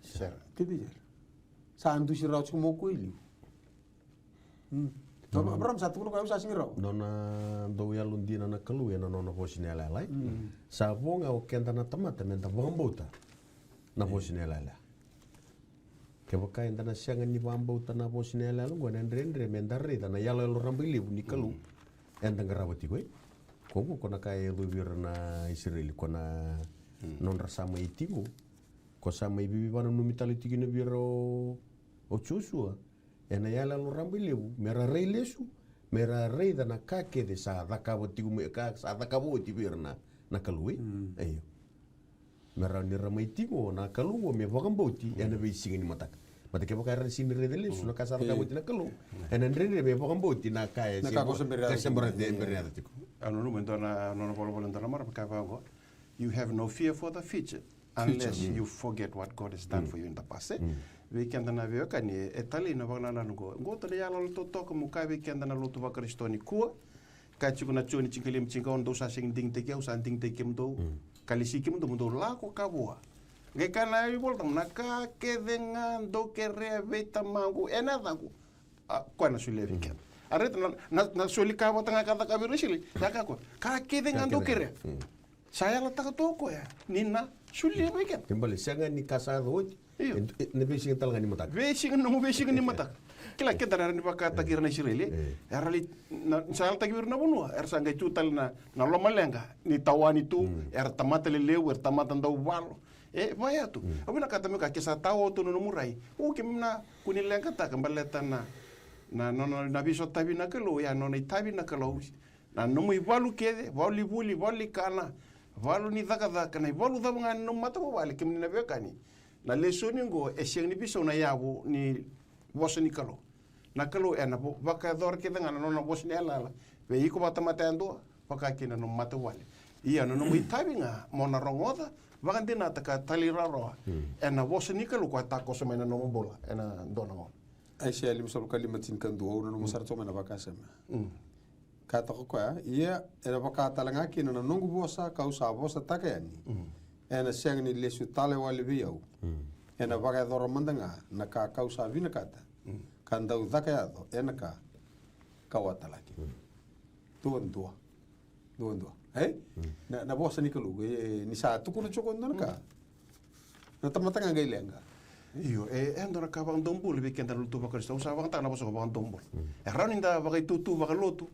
Sera. Kei tei Sera. Sa dusi rawa tiko mai o koya i liu. Mm. Abraham sa tukuna koya, au sa sega ni rawa. Nona dau yalodina na Kalou ena nona vosa ni yalayala. Sa vo ga o keda na tamata meda vakabauta na vosa ni yalayala. Kevaka eda na sega ni vakabauta na vosa ni yalayala oqo, ena dredre meda raica na iyaloyalo rabailevu ni Kalou eda qarava tiko, e. Ko oqo ko na ka e yacovi ira na Isireli, ko na nodra sa mai tiko, ko sa mai veivakananumi tale tiko kina vei ira o, o Josua. Ena iyaloyalo rabailevu, mera rai lesu, mera raica na ka kece sa cakava tiko mai, ka sa cakava oti vei ira na, na Kalou, e? Io. Me rawa ni ra mai tiko na Kalou oqo me vakabauti ena veisiga ni mataka. Baleta kevaka era sega ni raica lesu na ka sa cakava oti na Kalou, ena dredre me vakabauti na ka e se bera ni yaco tiko. Au nanuma e dua na, nona volavola e dua na marama ka vaka oqo. You have no fear for the future unless you forget what God has done for you in the past, e? Vei keda na veiwekani, e talei na vakanananu oqo. Oqo dua na iyaloyalo totoka, mo kaya vei keda na lotu vaKarisito nikua. Ka tiko na Joni tinikalima tinikaono, dou sa sega ni digitaki au, au sa digitaki kemudou. Ka lesi kemudou mo dou lako ka vua. Qai kaya na iVolatabu, na ka kece ga dou kerea vei Tamaqu ena yacaqu, a, koya na solia vei keda. A raica na, na, na soli ka vata ga ka cakava vei ira na Isireli. Sa kaya o koya, ka kece ga dou kerea. Sa yalataka tu o koya ni na solia vei keda. Kena ibalebale, sega ni ka sa yaco oti. Io. E, e, na veisiga tale ga ni mataka. Veisiga, nomu veisiga ni mataka. Kila, keda na rawa ni vakataki ira na Isireli, e. Era lai, na, sa yalataki vei ira na vanua, era sa qai tu tale na, na lomaleqa ni tawani tu, era tamata lelevu, era tamata dauvalo. E, vaya tu. Au vinakata meu kaya, ke sa tawa tu na nomu rai, o, keimami na kua ni leqataka baleta na, na, na, na, na veisotavi na Kalou, ia nona itavi na Kalou. Na nomu ivalu kece, valu ni vuli, valu ni kana, valu ni cakacaka, na ivalu cava ga ni nomu matavuvale, kemuni na veiwekani. Na lesoni oqo e sega ni veisau na yavu ni vosa ni Kalou. Na Kalou ena vo-, vakayacora kece ga na nona vosa ni yalayala vei iko vakatamata yadua, vaka kina na nomu matavuvale. Ia na nomu itavi ga mo na rogoca, vakadinata ka talairawarawa ena vosa ni Kalou koya takoso mai na nomu bula ena dua na gauna. Aisea limasagavulu ka lima, tinikadua, au nanuma sara toka mai na vakasama. Ka toka koya, ia, ena vaka tale ga kina na noqu vosa kau sa vosataka yani, ena sega ni lesu tale wale vei au. Ena vakayacora mada ga na ka kau sa vinakata, ka dau caka yaco ena ka kau a talaki. Duadua. Duadua. E? Na, na vosa ni Kalou, e, ni sa tukuna tiko dua na ka. Na tamata ga qai leqa. Io, e, e dua na ka vakadomobula vei keda na lotu vaKarisito. Au sa vakayagataka na vosa vakadomobula. E rawa ni da vakaitutu vakalotu.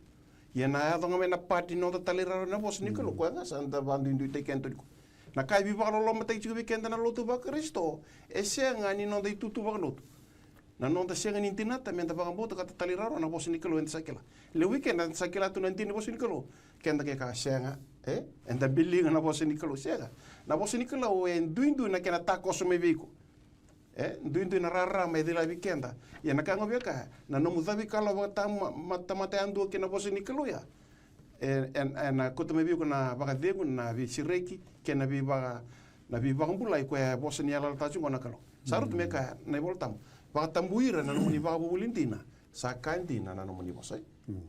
Ia na yaco ga mai na pati ni noda talairawarawa na vosa ni Kalou, koya ga sa da vakaduiduitaki keda tiko. Na ka e veivakalolomataki tiko vei keda na lotu vaKarisito, e sega ni noda itutu vakalotu. Na noda sega ni dinata meda vakabauta ka talairawarawa na vosa ni Kalou eda sa kila. Levu vei keda eda sa kila tu na dina ni vosa ni Kalou, keda qai kaya sega, e? Eda biliga na vosa ni Kalou, sega. Na vosa ni Kalou e duidui na kena takoso mai vei iko. E duidui na rarama e cilavi keda. Ia na ka ga au via kaya, na nomu cavikalawa vakatama-, ma-, tamata yadua kei na vosa ni Kalou ya, e, e, ena kauta mai vei iko na vakacegu, na veisereki kei na veivaka-, na veivakabulai koya e vosa ni yalayala tabu oqo na Kalou. Sa rauta me kaya na iVolatabu, vakatabui ira na nomuni vakavuvuli dina, sa ka dina na nomuni vosa.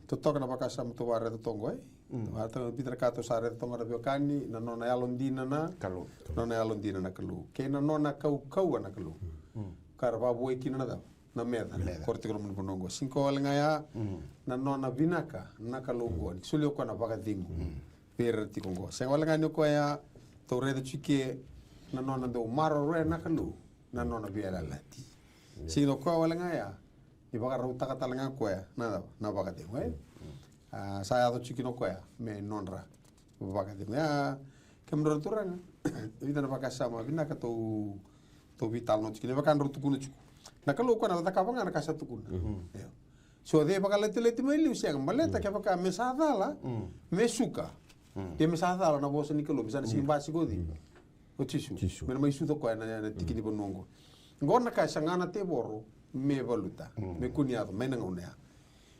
Totoka na vakasama tou vakaraica toka oqo, e? Vakaraica toka, vica na ka tou sa raica toka, na veiwekani, na nona yalodina na Kalou. Nona yalodina na Kalou kei na nona kaukauwa na Kalou. Ka ra vakavuai kina na cava? Na meca. Meca. Kora tiko na nomuni vanua oqo. Sega wale ga ya, na nona vinaka na Kalou oqo, ni solia o koya na vakacegu vei ira tiko oqo. Sega wale ga ni o koya ya, tou raica tiko na nona dau maroroya na Kalou na nona veiyalayalati. Sega ni o koya wale ga ya, ni vakarautaka tale ga o koya na cava? Na vakacegu, e? A, sa yaco tiko kina o koya me nodra vakacegu. Ia, kemudrau na turaga, e vica na vakasama vinaka tou, tou veitalanoa tiko kina, vaka drau tukuna tiko. Na Kalou koya na cakava ga na ka sa tukuna. Io. Se o cei vakalatilati mai liu, sega, baleta kevaka me sa cala, me suka. Ia me sa cala na vosa ni Kalou, me sa na sigi basika o cei? O Jisu. Jisu. Me na mai sucu o koya na, na tiki ni vanua oqo. Oqo na ka e saga na tevoro me valuta, me kua ni yaco mai na gauna ya.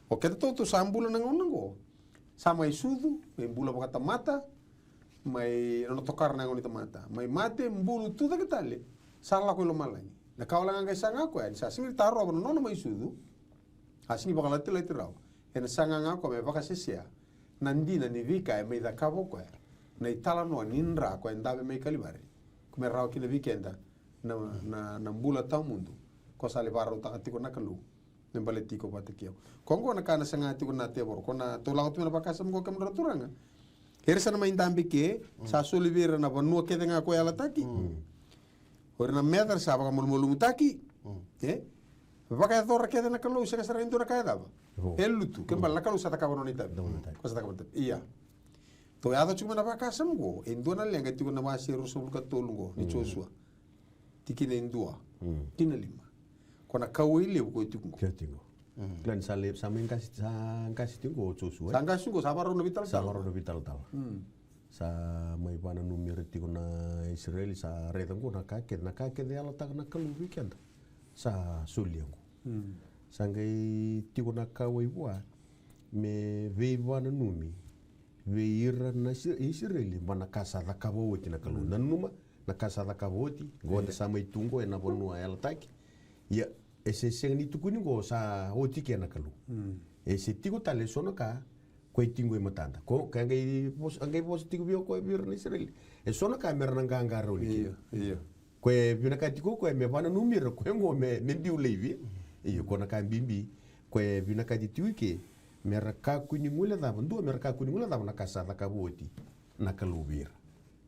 O keda tou, tou sa bula na gauna oqo. Sa mai sucu, mai bula vakatamata, mai nona tokara na yago ni tamata, mai mate, bulu, tucake tale, sa lako i lomalagi. Na ka wale ga qai saga o koya, ni sa sega ni tarova na nona mai sucu, a sega ni vakalatilati rawa, ena saga ga o koya me vakasesea na dina ni veika e mai cakava o koya, na italanoa ni dra koya e dave mai Kalivari, ko me rawa kina vei keda na, na, na bula tawamudu ko sa lai vakarautaka tiko na Kalou. me baleti iko vata kei au. Ko qo na ka na saga tiko na tevoro, ko na tou lako tu mai na vakasama qo, kemudrau na turaga. Era sa na mai dabe ke, sa soli vei ira na vanua kece ga ko yalataki. O ira na meca era sa vakamalumalumutaki. E? Vakayacora kece na Kalou, sega sara e dua na ka e cava. E lutu, ke bale na Kalou sa cakava nona itavi. Ko sa cakava na itavi. Ia. Tou yaco tiko mai na vakasama qo, e dua na leqa tiko na wase ruasagavulu ka tolu qo ni Josua. Tikina e dua ki na lima. Ko na kauwai levu ko e tiko qo. Ke tiko. Kila ni sa levu, sa mai qasi, sa qasi tiko o Josua, e? Sa qasi tiko, sa varau na vitalatala. Sa varau na vitalatala. Sa mai vananumi ira tiko na Isireli, sa raica qo na ka kece, na ka kece e yalataka na Kalou vei keda. Sa solia qo. Sa qai tiko na kauwai vua me veivananumi vei ira na Isi-, Isireli, ba na ka sa cakava oti na Kalou. Nanuma na ka sa cakava oti, qo da sa mai tu qo ena vanua yalataki. Ia, e se sega ni tukuni qo sa oti ke na Kalou. E se tiko tale e so na ka ko e tiko e matada. Ko, ka qai vosa, a qai vosa tiko vei o koya vei ira na Isireli. E so na ka me ra na qaqarauni kina. Io, io. Ko e vinakati ko koya me vananumi ira, ko e qo me, me biu laivi. Io, ko na ka bibi. Ko e vinakati tiko i ke, me ra kakua ni guilecava, dua me ra kakua ni guilecava na ka sa cakava oti na Kalou vei ira.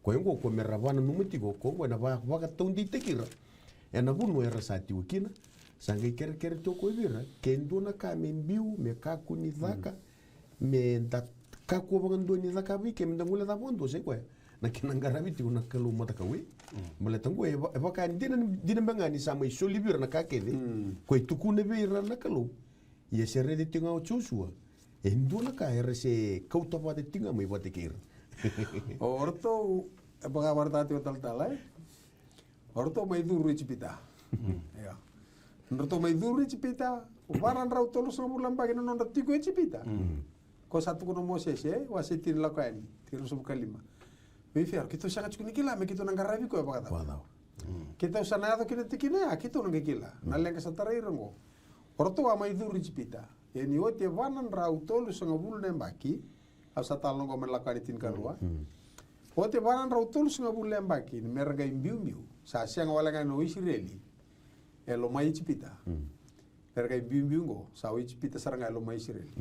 Ko e qo, ko me ra vananuma tiko, ko qo ena va-, vakataudeitaki ira ena vanua era sa tiko kina. Sa qai kerekere tiko ko e vei ira, ke dua na ka me biu, me kakua ni caka, me da kakua vakadua ni cakava i ke, me da guilecava vakadua, sai koya na kena qaravi tiko na Kalou matakau, e? Baleta qo e va-, e vaka dina, dina beka ga ni sa mai soli vei ira na ka kece ko e tukuna vei ira na Kalou. Ia se raica tiko ga o Josua, e dua na ka era se kauta vata tiko ga mai vata kei ira. O ratou, e vaka varaitaka tiko talatala, e? O ratou mai curu Ijipita. Ia. Ratou mai curu Ijipita, va na drau tolusagavulu na yabaki na nodra tiko Ijipita. Ko sa tukuna o Mosese, e, wase tini, Lako Yani tini, ruasagavulu ka lima. Vei Fero, keitou sega tiko ni kila me keitou na qaravi koya vakacava. Vakacava. Keitou sa na yaco ki na tikina ya, keitou na qai kila. Na leqa sa tarai ira qo. O ratou a mai curu Ijipita. Ia ni oti e va na drau tolusagavulu na yabaki, au sa talanoa qo mai na Lako Yani tinikarua. Oti e va na drau tolusagavulu na yabaki, ni me ra qai biubiu, sa sega wale ga na o Isireli e loma i Ijipita. Me ra qai biubiu qo, sa o Ijipita sara ga e loma i Isireli.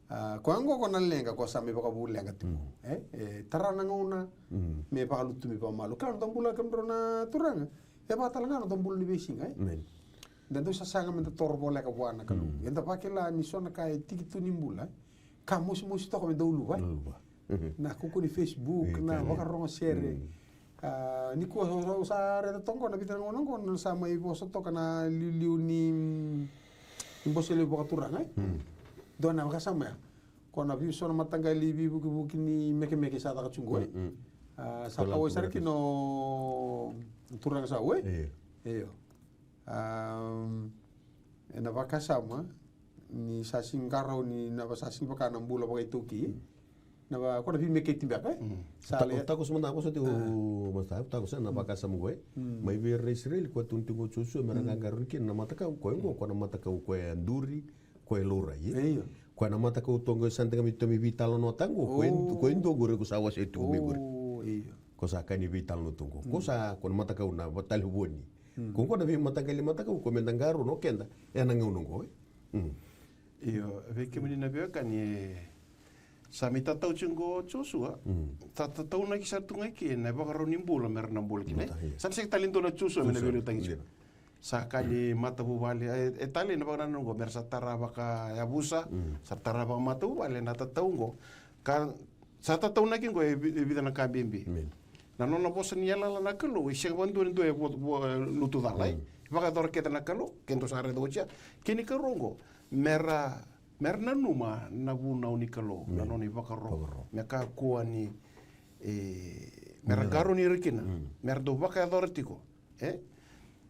A, koya qo ko na leqa ko sa mai vakavuleqa tiko. E, e tara na gauna me vakalutumi vakamalua. Kila na noda bula, kemudrau na turaga, e vaka tale ga na noda bula ni veisiga, e? Da dau sasaga me da toro voleka vua na Kalou. Eda vakila ni so na ka e tiki tu ni bula, e? Ka mosimosi toka me dau luva, e? Luva. Na kaukaua ni Facebook, na vakarorogo sere. A, nikua au sa raica toka qo na vica na gauna qo na sa mai vosa toka na liuliu ni, ni bose levu vakaturaga, e? Dua na vakasama ya. Ko na veiso na mataqali veivukivuki ni mekemeke sa caka tu qo, e? A, sa kauwai sara kina o turaga Sau, e? Io. A, ena vakasama ni sa sega ni qarauni na, sa sega ni vaka na bula vakaitaukei. Na va, ko na veimeketi beka, e? Sa le takoso mada, vosa tiko, mada takoso na vakasama qo, e? Mai vei ira na Isireli, ko tukuna tiko o Josua me ra qaqarauni kina na matakau, ko e qo, ko na matakau ko e a duri, ko e laurai, e? Io. Ko na matakau tu qo e sa dega me tu mai veitalanoa tu qo, ko e, ko e dua qori ko sa wasea tu mai qori. Io. Ko sa ka ni veitalanoa tu qo. Ko sa, ko na matakau na vatalevoni. Ko qo na veimataqali matakau ko me da qarauna o keda ena gauna qo, e? Io, vei kemuni na veiwekani, e, sa mai tatau tiko qo o Josua. Sa tataunaki sara tu ga i ke na ivakarau ni bula me ra na bula kina, e? Sa na sega tale ni dua na Josua me na veiliutaki tiko. Sa ka ni matavuvale, e, e talei na vakanananu qo me ra sa tara vakayavusa, sa tara vakamatavuvale na tatau qo. Ka sa tataunaki qo e vi-, e vica na ka bibi. Na nona vosa ni yalayala na Kalou, e sega vakadua ni dua e vo-, vo-, lutu cala, e? Vakayacora kece na Kalou, keitou sa raica oti ya. Kei na ikarua qo, me ra, me ra nanuma na vunau ni Kalou, na nona ivakaro. Me kakua ni, e, me ra qarauni ira kina, me ra dau vakayacora tiko. E?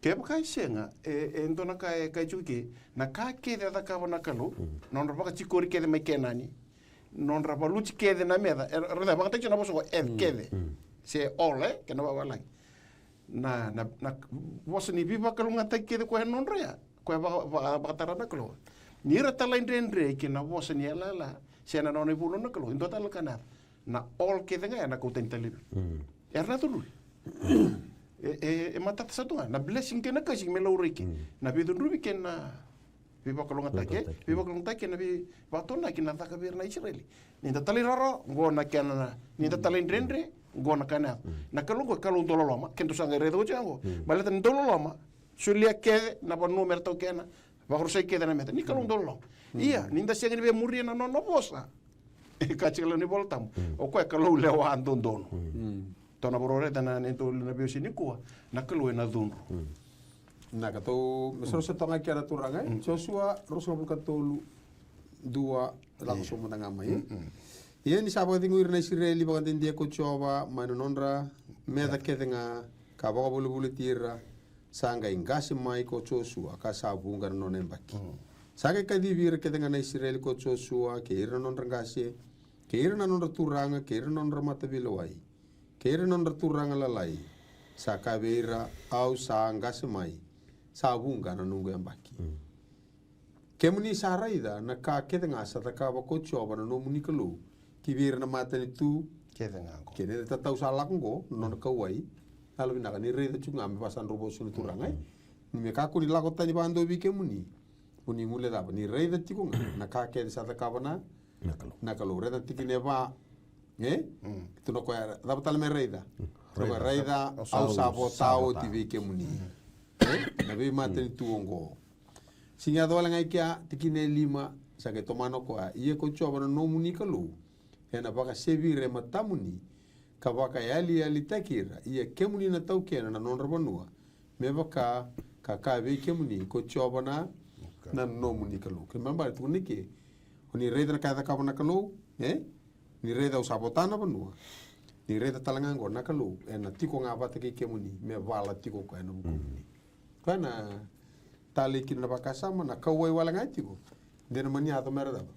Kevaka e sega, e, e dua na ka e kai tiko ke, na ka kece e cakava na Kalou, nodra vakatikori kece mai Kenani, nodra valuti kece na meca, e, ra, ra, vakatai tiko na vosa qo, e, kece. Se all, e, kena vavalagi. Na, na, na vosa ni veivakalougatataki kece koya e nodra ya, koya vaka, vaka, vakatara na Kalou. Ni ra talaidredre kei na vosa ni yalayala, se na nona ivunau na Kalou, e dua tale na ka na, na all kece ga ya na kau tani tale vei. Era na cudruvi. E, e, e matata sa tu ga na blessing kei na curse me laurai kina. Na veicudruvi kei na, Veivakalougatataki, veivakalougatataki kei na veivakatonaki na caka vei ira na Isireli. Ni da talairawarawa, qo na kena na, ni da talaidredre, qo na kena yaco. Na Kalou qo e Kalou dau loloma, kedatou sa qai raica oti ga qo. Baleta ni dau loloma, solia kece na vanua me ratou kena, vakarusai kece na meda, ni Kalou dau loloma. Ia, ni da sega ni via muria na nona vosa. E ka tiko lewa ni Vola Tabu. O koya e Kalou lewa dodonu. Tou na vakarau raica na neitou na veiwasei nikua, na Kalou ena cudru. Na ka tou me soro se toga kina na Turaga, e? Josua ruasagavulu ka tolu, dua, lako sobu mada ga mai, e? Ia ni sa vakacegui ira na Isireli vakadede ko Jiova mai na nodra meca kece ga, ka vakavolivoliti ira, sa qai qase mai ko Josua, ka sa vuqa na nona yabaki. Sa qai kacivi ira kece ga na Isireli ko Josua, kei ira na nodra qase, kei ira na nodra turaga, kei ira na nodra mataveilewai, kei ira na nodra turaga lalai, sa kaya vei ira, au sa qase mai, sa vuqa na noqu yabaki. Kemuni sa raica na ka kece ga sa cakava ko Jiova na nomuni Kalou ki vei ira na matanitu kece ga qo. Kei na tatau sa lako qo, na nona kauwai. Yalo vinaka ni raica tiko ga me vaka sa drau vosa na Turaga, e? Ni me kakua ni lako tani vakadua vei kemuni. Mo ni guilecava ni raica tiko ga na ka kece sa cakava na, na Kalou. Raica tikina e va, e? Tukuna o koya, cava tale me raica? Tukuna o koya, raica, au sa vota oti vei kemuni, e? Na veimatanitu oqo. Sega ni yaco wale ga i kea, tikina e lima, sa qai tomana o koya, ia ko Jiova na nomuni Kalou ena vakasevi ira e matamuni, ka vakayaliyalitaki ira, ia kemuni na taukena na nodra vanua, me vaka ka kaya vei kemuni ko Jiova na, na nomuni Kalou. Kena ibalebale tukuna i ke, o ni raica na ka e cakava na Kalou, e? Ni raica au sa vota na vanua. Ni raica tale ga oqo na Kalou ena tiko ga vata kei kemuni, me vala tiko o koya ena vukumuni. Koya na talei kina na vakasama, na kauwai wale ga e tiko. De na mani yaco mera cava?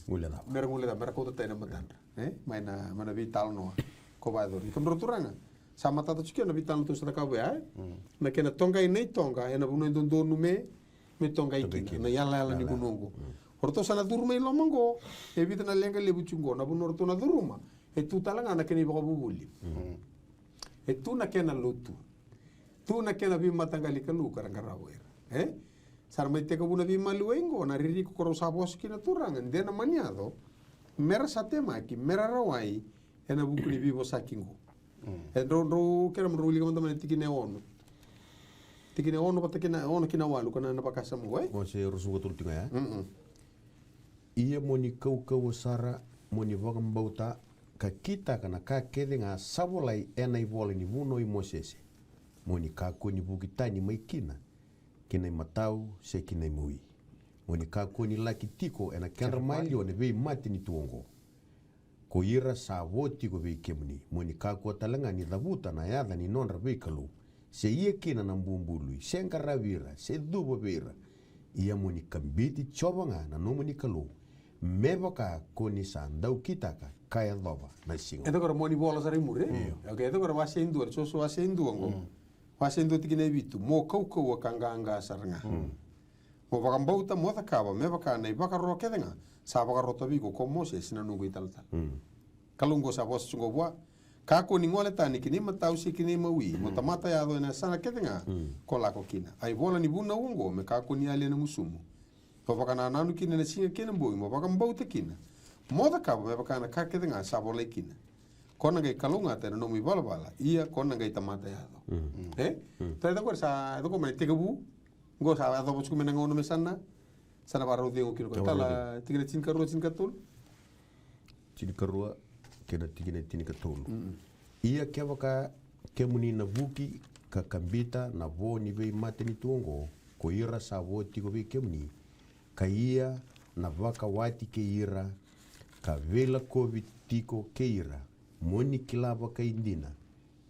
Guilecava. Mera guilecava, mera kauta tani na matadra, e? Mai na, mai na veitalanoa ko vakayacori. Kemudrau turaga, sa matata tiko na veitalanoa tou sa cakava ya, e? Na kena toqai na itoqa ena vanua e dodonu me, me toqai kina, na yalayala ni vanua oqo. O ratou sa na curu mai loma oqo, e vica na leqa levu tiko oqo, na vanua ratou na curuma, e tu tale ga na kena ivakavuvuli. E tu na kena lotu. Tu na kena veimataqali Kalou ka ra qarava o ira, e? Sa ra mai tekivu na veimaliwai oqo, na ririko ko rau sa vosa kina na Turaga, de na mani yaco, mera sa temaki, mera rawai ena vuku ni veivosaki oqo. E drau, drau, kerea mo drau wilika mada mai na tikina e ono. Tikina e ono vata kina, ono ki na walu, ko na, na vakasama oqo, e? Mose ruasagavulu ka tolu, tikina ya. Ia mo ni kaukauwa sara, mo ni vakabauta, ka kitaka na ka kece ga sa volai ena ivola ni vunau i Mosese. Mo ni kakua ni vuki tani mai kina ki na imatau se ki na imawi. Mo ni kakua ni laki tiko ena kedra maliwa na veimatanitu oqo ko ira sa vo tiko vei kemuni. Mo ni kakua tale ga ni cavuta na yaca ni nodra veikalou, se ia kina na bubului, se qaravi ira, se cuva vei ira. Ia mo ni kabiti Jiova ga na nomuni Kalou, me vaka ko ni sa dau kitaka, ka yacova na siga. E tiko era mo ni vola sara i muri, e? Io. Okay, e tiko era wase e dua, Josua wase e dua oqo. Wase e dua tikina e vitu, mo kaukauwa ka qaqa sara ga. Mo vakabauta, mo cakava me vaka na ivakaro kece ga sa vakarota vei iko ko Mosese na noqu italatala. Kalou oqo sa vosa tiko vua, kakua ni gole tani ki na imatau se ki na imawi, mo tamata yaco ena yasana kece ga ko lako kina. A ivola ni vunau oqo me kakua ni yali ena gusumu. Mo vakanananu kina ena siga kei na bogi, mo vakabauta kina, mo cakava me vaka na ka kece ga sa volai kina. Ko na qai kalougata ena nomu ivalavala, ia ko na qai tamata yaco. E? Tale tiko qori sa, tiko mai tekivu. Qo sa yacova tiko mai na gauna me sa na, sa na vakarau cegu kina ko. Tala, tikina tinikarua, tinikatolu. Tinikarua kei na tikina tinikatolu. Ia kevaka kemuni na vuki ka kabita na vo ni veimatanitu oqo ko ira sa vo tiko vei kemuni, ka ia na vakawati kei ira, ka veilakovi tiko kei ira, mo ni kila vakaidina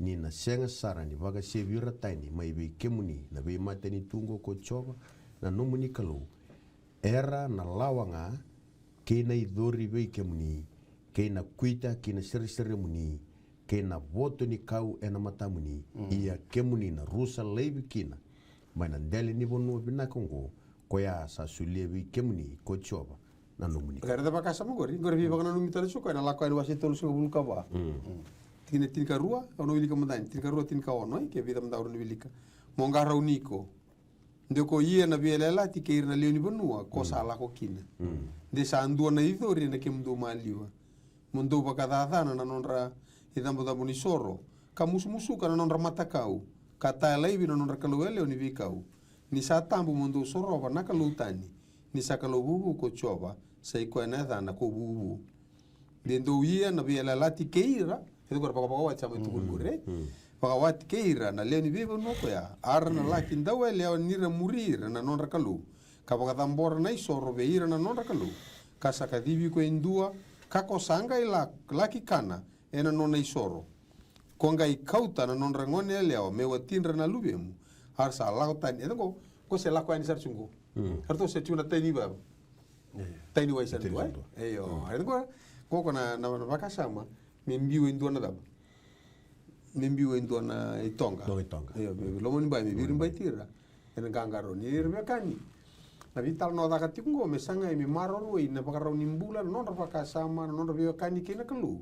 ni na sega sara ni vakasevi ira tani mai vei kemuni na veimatanitu oqo ko Jiova na nomuni Kalou, era na lawa ga kei na icori vei kemuni, kei na kuita ki na sereseremuni, kei na voto ni kau ena matamuni. Ia kemuni na rusa laivi kina mai na dela ni vanua vinaka oqo, koya sa solia vei kemuni ko Jiova na nomuni Kalou. Raica vakasama qori, qori veivakananumi tale tiko koya na Lako Yani wase tolusagavulu ka va. Tikina tinikarua, au na wilika mada yani, tinikarua, tinikaono, e, ke vica mada au na wilika. Mo qarauni iko De ko ia na veiyalayalati kei ira na lewe ni vanua ko sa lako kina. De sa dua na icori ena kemudou maliwa. Mo dou vakacacana na nodra icabocabo ni soro, ka musumusuka na nodra matakau, ka talaivi na nodra kalou yalewa ni veikau. Ni sa tabu mo dou sorova na kalou tani, ni sa kalou vuvu ko Jiova, sa i koya na yacana ko vuvu. De dou ia na veiyalayalati kei ira, e qori vakavakawati sa mai tukuni qori, e? Vakawati kei ira na lewe ni veivanua koya, a ra na laki dauyalewa ni ra muri ira na nodra kalou, ka vakacabora na isoro vei ira na nodra kalou, ka sa kacivi iko e dua, ka ko sa qai la, laki kana ena nona isoro. Ko qai kauta na nodra gone yalewa me watidra na luvemu, a ra sa lako tani. E qo, ko se lako yani sara tiko qo. Ratou se tiko na tai ni vava. Io. Tai ni wai sa dua, e? Io. Io. Ko, ko na, na, na vakasama me biu e dua na cava? Me biu e dua na itoqa. Dua itoqa. Io, me loma ni bai, me viri bai tira. Ena qaqarauni ira veiwekani. Na veitalanoa caka tiko qo me sagai me maroroi na vakarau ni bula, na nodra vakasama, na nodra veiwekani kei na Kalou.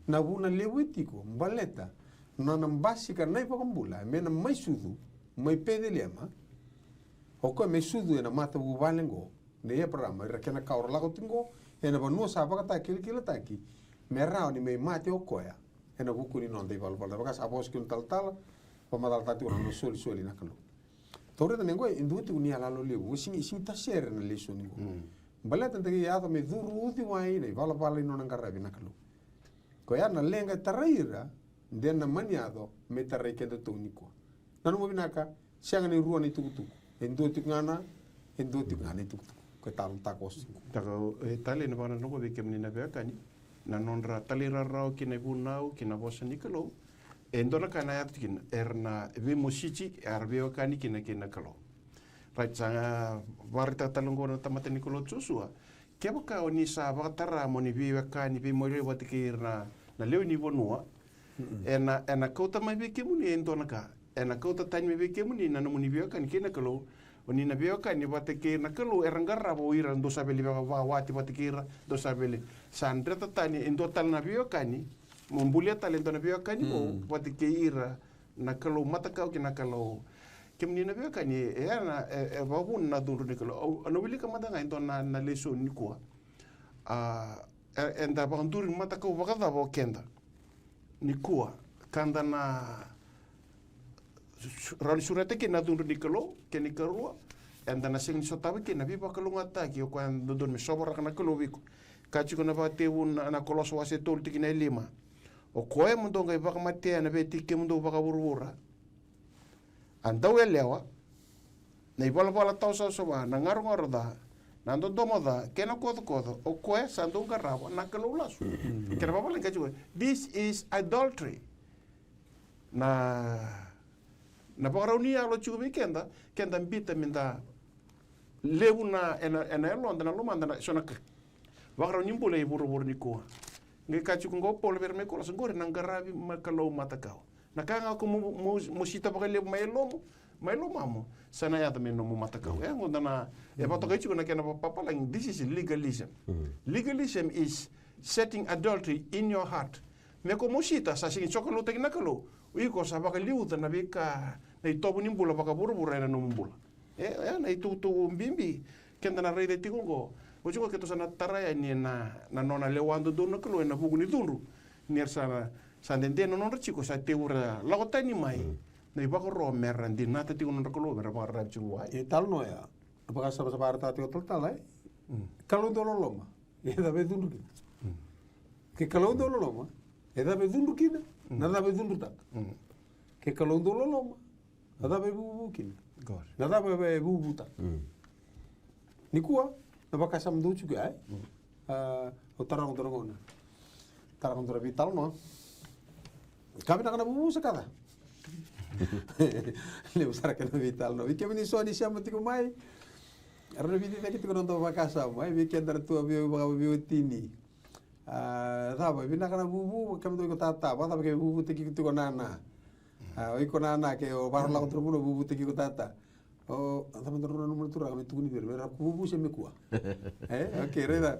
Na vuna levu e tiko baleta na nona basika na iVakabula me na mai sucu mai Peceliema. O koya me sucu ena matavuvale qo nei Eparama, ira kei na ka era lako tiko qo ena vanua sa vakatakilakilataki, me rawa ni mai mate o koya ena vuku ni noda ivalavala. Vaka sa vosa kina na talatala, vakamacalataka tiko na nona solisoli na Kalou. Taureta me qo e dua tiko ni yaloyalo levu, sigi, sigi tasere na lesoni qo. Baleta da qai yaco me curu uciwai na ivalavala ni nona qaravi na Kalou. Koya na leqa e tarai ira, de na mani yaco me tarai kedatou nikua. Nanuma vinaka, sega ni rua na itukutuku. E dua tiko ga na, e dua tiko ga na itukutuku. Ko e talanoataka osi. Taka, e talei na vakanananu vei kemuni na veiwekani. Na nodra talairawarawa ki na ivunau, ki na vosa ni Kalou. E dua na ka na yaco tiko kina, era na veimositi, era veiwekani kina kei na Kalou. Right, sa ga vakaraitaka tale qo na tamata ni Kalou o Josua. Kevaka o ni sa vakatara mo ni veiwekani, veimaliwai vata kei ira na, na lewe ni vanua, ena, ena kauta mai vei kemuni e dua na ka. Ena kauta tani mai vei kemuni na nomuni veiwekani kei na Kalou. O ni na veiwekani vata kei na Kalou, era qarava o ira, dou sa via vakawati vata kei ira, dou sa via sa dreta tani e dua tale na veiwekani, mo bulia tale e dua na veiwekani vou vata kei ira na kalou matakau kei na kalou. Kemuni na veiwekani, e, e, na, e, e vakavuna na cudru ni Kalou. Au, au na wilika mada ga e dua na, na lesoni nikua. A, e, eda vakaduri matakau vakacava o keda nikua, ka da na su-, rawa ni sureta kina na cudru ni Kalou, kena ikarua, eda na sega ni sotava kina na veivakalougatataki, o koya e dodonu me sovaraka na Kalou vei iko. Ka tiko na vakatekivu na, na Kolosa wase tolu tikina e lima. O koya mo dou qai vakamatea na veitiki kemudou vakavuravura. A dauyalewa, na ivalavala tawasavasava, na garogaro ca, na dodomo ca, kei na kocokoco, o koya sa dou qarava na kalou lasu. Kena vavalagi ka tiko, this is adultery. Na, na vakarau ni yalo tiko vei keda, keda biuta me da levu na, ena, ena yaloda, na lomada, na so na ka. Vakarau ni bula e vuravura nikua. Qai ka tiko qo o Paula vei ira mai Kolosa, qori na qaravi ma kalou matakau. Na ka ga ko mo, mo, mosita vakalevu mai lomamu, mai lomamu, sa na yaco mai nomu matakau. E, qo da na, e vakatokai tiko na kena va-, papalagi, this is legalism. Legalism is setting adultery in your heart. Me ko mosita, sa sega ni sokaloutaki na Kalou. O iko sa vakaliuca na veika, na itovo ni bula vakavuravura ena nomu bula. E, e, na itukutuku bibi keda na raica tiko qo. Oti qo keitou sa na tara yani na, na nona lewa dodonu na Kalou ena vuku ni cudru. Ni ra sa, sa dede na nodra tiko, sa tekivu ra lako tani mai. Na ivakaro me ra dinata tiko na nodra Kalou, me ra vakararavi tiko vua. E talanoa ya. Vakasavasava ra tiko talatala, e? Kalou dau loloma. E cava e cudru kina? Ke Kalou dau loloma, e cava e cudru kina? Na cava e cudrutaka? Ke Kalou dau loloma, na cava e vuvu kina? Na cava e vuvutaka? Nikua, na vakasama dou tiko ya, e? A, au tara ga dua na gauna. Tara ga dua na veitalanoa. Ka vinaka na vuvu se ka ca? Levu sara kena veitalanoa. Vei kemuni so ni sema tiko mai. Era na veiciciyaki tiko na noda vakasama, e, vei keda ra tu a vei, vaka, veiwatini. A, cava, vinaka na vuvu, kemudou iko tata, vakacava ke vuvutaki iko tiko nana? A, o iko nana, ke o vakarau lako turaga, vuvutaki iko tata. O, cava dou nanuma na turaga me tukuni vei ira, me ra vuvu se me kua? E, okay, raica.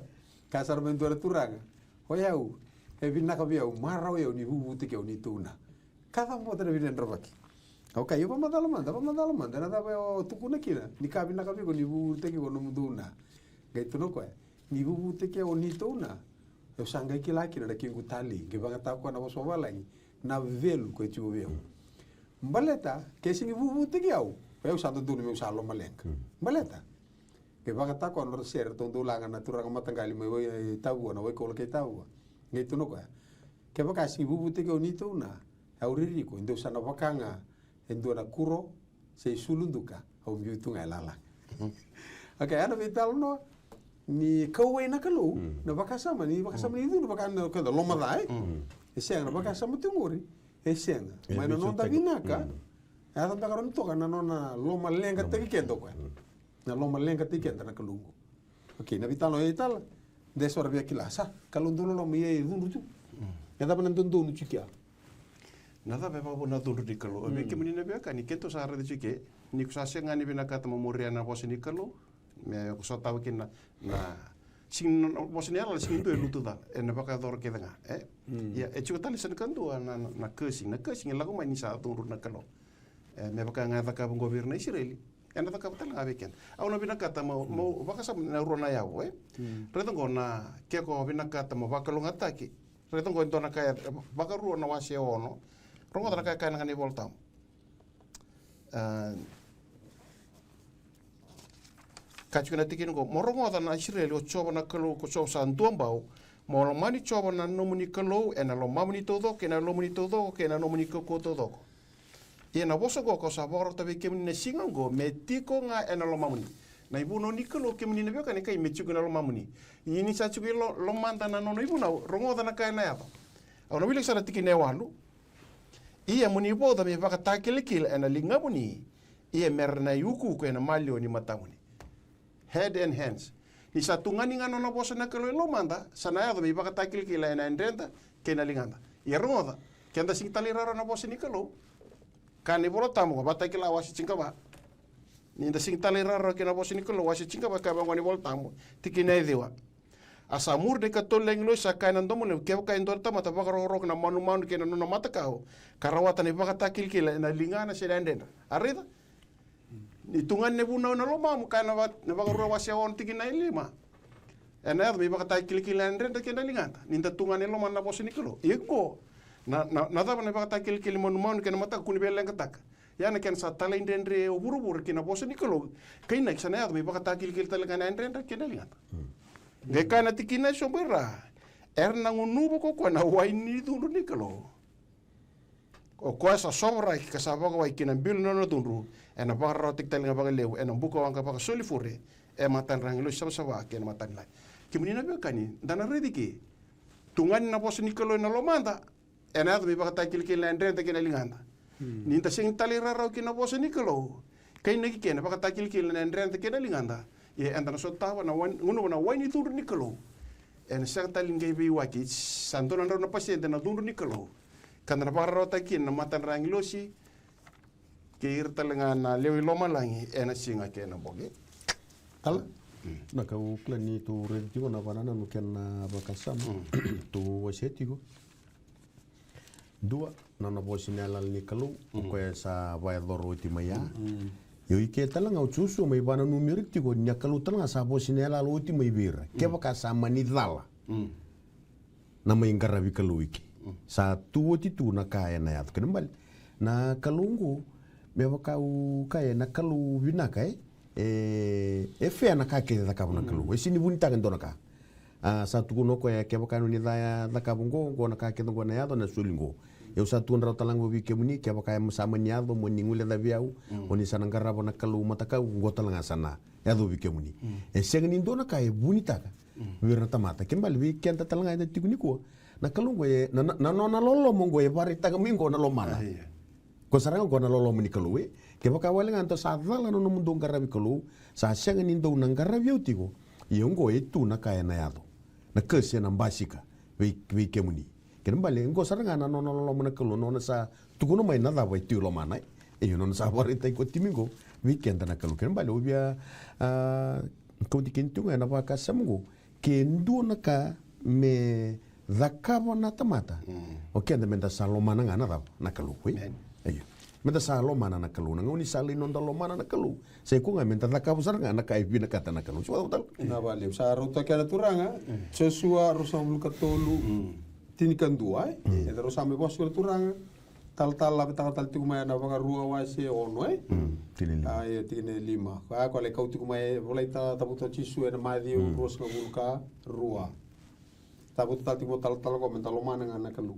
Ka sara mai dua na turaga. O yau, e vinaka vei au, marau yau ni vuvutaki au ni tauna. Ka cabota na veidredrevaki. Okay, io, vakamacala mada, vakamacala mada na cava o tukuna kina ni ka vinaka vei iko ni vuvutaki iko nomudou na. Qai tukuna o koya, ni vuvutaki au o neitou na, au sa qai kila kina na kequ talei, qai vakayagataka o koya na vosa vavalagi, na value ko e tiko vei au. Baleta ke sega ni vuvutaki au, o yau sa dodonu meu sa lomaleqa. Baleta ke vakayagataka o koya na nodra sere, ratou dau laga na turaga mataqali mai Wai, e, Tavua, na Waikaula kei Tavua. Qai tukuna o koya, kevaka e sega ni vuvutaki au o neitou na, au ririko e dau sa na vaka ga e dua na kuro se isulu duka, au biu tu ga e lalaga. Okay, a na veitalanoa ni kauwai na Kalou na vakasama, ni vakasama ni cudru, vaka na keda loma ca, e? E sega, na vakasama tu qori e sega. Mai na noda vinaka, e yaco beka rawa ni toka na nona lomaleqataki keda o koya. Na lomaleqataki keda na Kalou qo. Okay, na veitalanoa e tala. De so ra via kila sa Kalou dau loloma, ia e cudru tu. E cava na dodonu tiko ya? Na cava e vakavuna na cudru ni Kalou? Vei kemuni na veiwekani, keitou sa raica tiko ke, ni ko sa sega ni vinakata mo muria na vosa ni Kalou, me ko sotava kina na, na sega ni, na vosa ni yalayala, sega ni dua e lutu ca ena vakayacora kece ga, e? Ia e tiko tale sa na kadua na, na, na cursing. Na cursing e lako mai ni sa cudru na Kalou. E, me vaka ga e cakava qo vei ira na Isireli, ena cakava tale ga vei keda. Au na vinakata mo, mo vakasama na rua na yavu, e? Raica qo na, ke ko vinakata mo vakalougatataki. Raica qo e dua na ka e, Vakarua na wase e ono. Rogoca na ka e kaya na iVolatabu. A, ka tiko na tikina qo, mo rogoca na Isireli, o Jiova na Kalou ko Jiova sa duabau, mo lomani Jiova na nomuni Kalou ena lomamuni taucoko, kei na yalomuni taucoko, kei na nomuni kaukauwa taucoko. Ia na vosa oqo kau sa vakarota vei kemuni na siga oqo me tiko ga ena lomamuni. Na ivunau ni Kalou, kemuni na veiwekani, e kai me tiko ena lomamuni. Ia ni sa tiko i lo-, lomada na nona ivunau, rogoca na ka ena yaco. Au na wilika sara na tikina e walu. Ia mo ni vauca me ivakatakilakila ena ligamuni, ia me ra na iukuuku ena maliwa ni matamuni. Head and hands. Ni sa tugani ga na nona vosa na Kalou e lomada, sa na yaco me ivakatakilakila ena yadreda kei na ligada. Ia rogoca, ke da sega ni talairawarawa na vosa ni Kalou. Kaya na iVolatabu, Vakatakila wase tinikava. Ni da sega ni talairawarawa kei na vosa ni Kalou, wase tinikava, kaya vaqo na iVolatabu, tikina e ciwa. A sa muri na ikatolu na agilosi, sa kaya ena domo levu, kevaka e dua na tamata vakarokoroko na manumanu kei na nona matakau, ka rawata na ivakatakilakila ena ligana se na yadredra. A raica? Ni tugani na ivunau ena lomamu, kaya na va-, na Vakarua wase ono tikina e lima. Ena yaco me ivakatakilakila ena yadredra kei na ligada. Ni da tugani e lomada na vosa ni Kalou. Ia qo, na, na, na cava na ivakatakilakila ni manumanu kei na matakau, kua ni via leqataka. Ia na kena sa talaidredre o vuravura ki na vosa ni Kalou. Ka inaki sa na yaco me ivakatakilakila tale ga ena yadredra kei na ligada. Qai kaya na tikina e sobu i ra. Era na gunuva ko koya na wai ni cudru ni Kalou. O koya sa sovaraki ka sa vakawai ki na bilo ni nona cudru, ena vakararawataki tale ga vakalevu ena bukawaqa vakasolibure e matadra na agilosi savasava kei na matailagi. Kemuni na veiwekani, da na raici ke. Tugani na vosa ni Kalou ena lomada, ena yaco me ivakatakilakila na yadredra kei na ligada. Ni da sega ni talairawarawa ki na vosa ni Kalou, ka inaki kina ivakatakilakila na yadredra kei na ligada. Ia eda na sotava na wai-, gunuva na wai ni cudru ni Kalou. Ena sega tale ni qai veiwaki, sa dua na drau na pasede na cudru ni Kalou. Ka da na vakararawataki kina na matadra na agilosi kei ira tale ga na lewe i lomalagi ena siga kei na bogi. Ala. Na ka au kila ni tou raica tiko na vakanananu kei na vakasama tou wasea tiko. Dua, na nona vosa ni yalayala ni Kalou, o koya sa vakayacora oti mai ya. Io, i ke tale ga o Josua mai vakananumi ira tiko ni a Kalou tale ga sa vosa ni yalayala oti mai vei ira. Kevaka sa mani cala na mai qaravi Kalou i ke. Sa tu oti tu na ka ena yaco. Kena ibalebale na Kalou oqo, me vaka au kaya, na Kalou vinaka, e, e, e fair na ka kece e cakava na Kalou. E sega ni vunitaka e dua na ka. A, sa tukuna o koya, kevaka ni ca-, cakava oqo, oqo na ka kece oqo ena yaco, na soli oqo. Au sa tukuna rawa tale ga vei kemuni, kevaka e sa mani yaco mo ni guilecavi au, o ni sa na qarava na kalou matakau, oqo tale ga sa na yaco vei kemuni. E sega ni dua na ka e vunitaka vei ira na tamata. Kena ibalebale vei keda tale ga eda tiko nikua, na Kalou oqo e, na, na, na nona loloma oqo e vakaraitaka mai oqo na lomana. Ko sara ga oqo na loloma ni Kalou, e. Kevaka wale ga dou sa cala na nomudou qaravi Kalou, sa sega ni dou na qaravi au tiko, ia oqo e tu na ka ena yaco. Na curse ena basika vei, vei kemuni. Kena ibalebale, oqo sara ga na nona loloma na Kalou, nona sa tukuna mai na cava e tu i lomana, e. Io, nona sa vakaraitaki koya tiko mai oqo vei keda na Kalou. Kena ibalebale, au via, a, kauti keda tiko ga ena vakasama oqo, ke dua na ka me cakava na tamata, o keda meda sa lomana ga na cava, na Kalou, e? Io. Meda sa lomana na Kalou. Na gauna ni sa lai noda lomana na Kalou, sa iko ga meda cakava sara ga na ka e vinakata na Kalou. Sa vakatala. Na vale, sa rauta kena turaga. Josua ruasagavulu ka tolu, tinikadua, e? Eda rau sa mai vosa na turaga. Talatala laveta tale tiko mai na Vakarua wase ono, e? Tikina e lima. A, io, tikina e lima. A, ko lai kau tiko mai, volai ta, tavuta o Jisu ena Maciu ruasagavulu ka rua. Tavuta tale tiko mai talatala ko meda lomana ga na Kalou.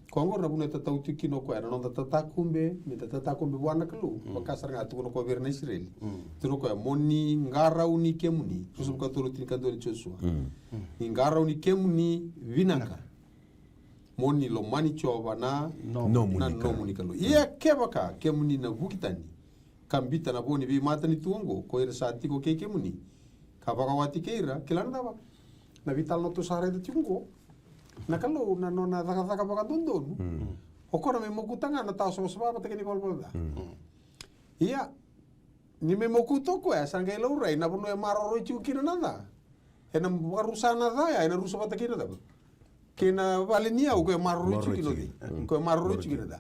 Ko oqo na vuna e tatau tiko kina o koya na noda tatakube, meda tatakube vua na Kalou. Vaka sara ga tukuna ko vei ira na Isireli. Tukuna o koya mo ni qarauni kemuni. Ruasagavulu ka tolu, tinikadua ni Josua. Ni qarauni kemuni vinaka. Mo ni lomani Jiova na nomuni Kalou. Ia kevaka kemuni na vuki tani ka biuta na vo ni veimatanitu oqo ko ira sa tiko kei kemuni, ka vakawati kei ira, kila na cava? Na veitalanoa tou sa raica tiko oqo. Na Kalou na nona cakacaka vakadodonu. O koya na mai mokuta ga na tawa savasava vata kei na ivalavala ca. Ia, ni mai mokuta o koya, sa qai laurai na vanua e maroroi tiko kina na ca. Ena vakarusa na ca ya, ena rusa vata kina cava? Kei na vale ni yau ko e maroroi tiko kina ca. Ko e maroroi tiko kina ca.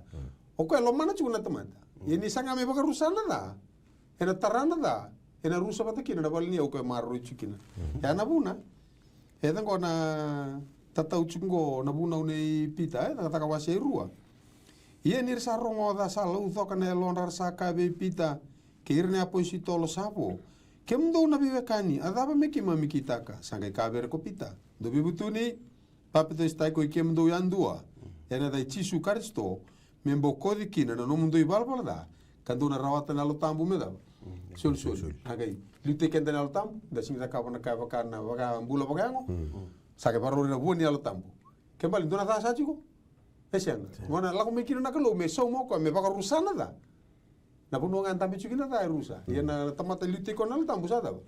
O koya e lomana tiko na tamata. Ia ni sa qai mai vakarusa na ca, ena tara na ca, ena rusa vata kina na vale ni yau ko e maroroi tiko kina. Ya na vuna e caka qo na tatau tiko qo na vunau nei Pita, e Cakacaka wase e rua. Ia ni ra sa rogoca sa laucoka na yalodra, ra sa kaya vei Pita kei ira na iapositolo sa vo, kemudou na veiwekani, a cava me keimami kitaka? Sa qai kaya vei ira ko Pita, dou veivutuni, papitaisotaki koi kemudou yadua ena yaca i Jisu Karisito, me bokoci kina na nomudou ivalavala ca, ka dou na rawata na Yalo Tabu me cava? Solisoli. A qai liutaki keda na Yalo Tabu, da sega ni cakava na ka e vaka na vakabula vakayago. Sa qai vakarau ira na vua ni Yalo Tabu. Ke bale dua na ca sa tiko? E sega. Gona lako mai kina na Kalou me sauma o koya me vakarusa na ca. Na vanua ga e dabe tiko kina na ca e rusa. Ia na tamata e liutaki koya na Yalo Tabu sa cava?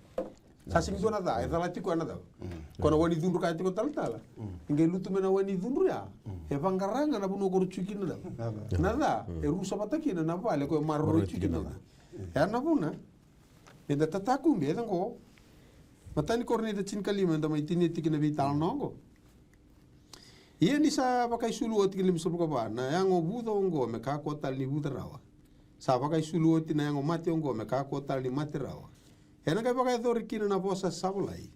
Sa sega ni dua na ca e calati koya na cava? Ko na wai ni cudru kaya tiko talatala. E qai lutu mai na wai ni cudru ya, e vaqara ga na vanua ko rau tiko kina na cava? Na ca. E rusa vata kina na vale ko e maroroi tiko kina na ca. Ya na vuna meda tatakube, e caka qo. Matai ni Korinica tinikalima, eda mai tinia tiko na veitalanoa oqo. Ia ni sa vakaisulu oti, kena limasagavulu ka va, na yago vuca oqo me kakua tale ni vuca rawa. Sa vakaisulu oti na yago mate oqo me kakua tale ni mate rawa. Ena qai vakayacori kina na vosa sa volai,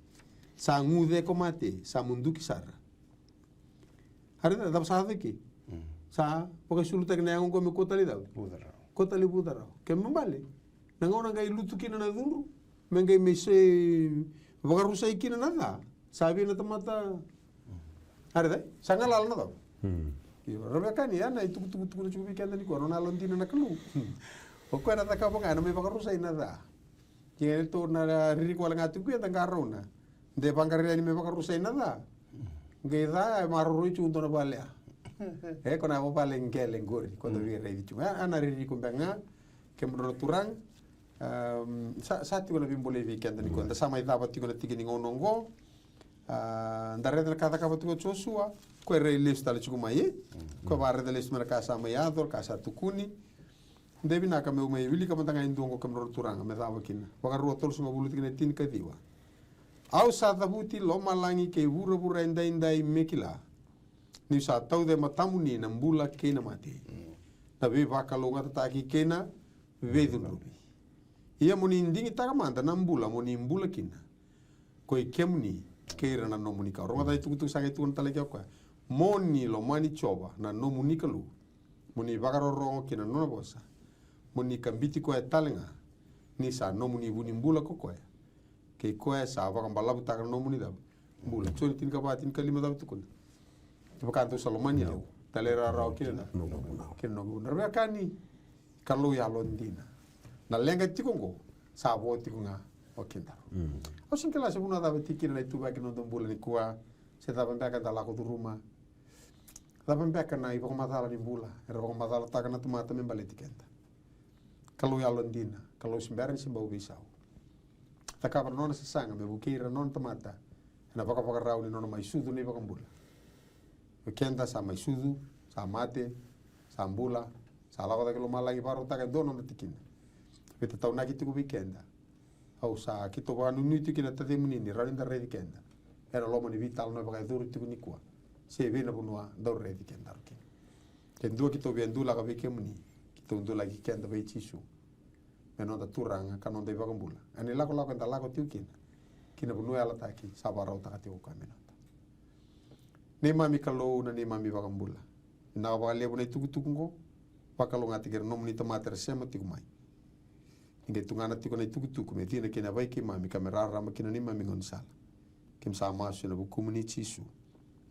sa guce ko mate, sa muduki sara. A raica, cava sa yaco eke? Sa vakaisulutaki na yago oqo me kua tale i cava? Kua tale i vuca rawa. Kena ibalebale, na gauna qai lutu kina na cudru, me qai mai se vakarusai kina na ca, sa vei na tamata. A raica, sa galala na cava? Io, ra veiwekani, ya na itukutuku tukuna tiko vei keda nikua, nona yalodina na Kalou. O koya na cakava ga, ena mai vakarusai na ca. Kei na tou na ririko wale ga tiko, eda qarauna de vaqara yani me vakarusai na ca. Qai ca e maroroi tiko dua na vale ya. E ko na vale qele qori ko da via raici tiko. A na ririko beka ga, kemudrau na turaga. Sa tiko na veibolei vei keda nikua, da sa mai cava tiko na tiki ni gauna oqo. Da raica na ka cakava tiko o Josua, ko e rai lesu tale tiko mai, e? Ko e vakaraica lesu mai na ka sa mai yaco, na ka sa tukuni. De vinaka meu mai wilika mada ga e dua oqo, kemudrau na turaga, me cava kina. Vakarua tolusagavulu, tikina e tinikaciwa. Au sa cavuti lomalagi kei vuravura edaidai me kila, niu sa tauca e matamuni na bula kei na mate, na veivakalougatataki kei na veicudruvi. Ia mo ni digitaka mada na bula mo ni bula kina, koi kemuni kei ira na nomuni kawa. Rogoca na itukutuku sa qai tukuna tale ke o koya. Mo ni lomani Jiova na nomuni Kalou, mo ni vakarorogo ki na nona vosa, mo ni kabiti koya tale ga, ni sa nomuni vunibula ko koya, kei koya sa vakabalavutaka na nomuni cava? Bula. Joni tinikava, tinikalima, cava e tukuna? Kevaka dou sa lomani au, talairawarawa ki na noqu vunau. Ki na noqu vunau. Na veiwekani, Kalou yalodina. Na leqa tiko oqo sa vo tiko ga o kedaru. Au sega ni kila se vanua cava e tiko kina na ituvaki na noda bula nikua, se cava beka eda lako curuma. Cava beka na ivakamacala ni bula era vakamacalataka na tamata me baleti keda. Kalou yalodina, Kalou se bera ni se bau veisau. Cakava na nona sasaga me vukei ira na nona tamata ena vakavakarau ni nona mai sucu na iVakabula. O keda sa mai sucu, sa mate, sa bula, sa lako cake i lomalagi, vakarautaka e dua na noda tikina. Veitataunaki tiko vei keda. Au sa keitou vakanuinui tiko kina, tacemuni, ni rawa ni da raici keda ena loma ni veitalanoa e vakayacori tiko nikua, se vei na vanua dau raici kedaru kina. Ke dua keitou via dulaka vei kemuni, Tou dulaki keda vei Jisu me noda Turaga ka noda iVakabula ena ilakolako eda lako tiko kina ki na vanua yalataki sa vakarautaka tiko o koya me noda. Neimami Kalou, na neimami iVakabula, vinaka vakalevu na itukutuku oqo. Vakalougatataki ira na nomuni tamata era sema tiko mai. Ni qai tugana tiko na itukutuku me cina kina vei keimami ka me rarama kina neimami gaunisala. Keimami sa masu ena vukumuni Jisu,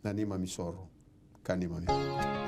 na neimami isoro ka neimami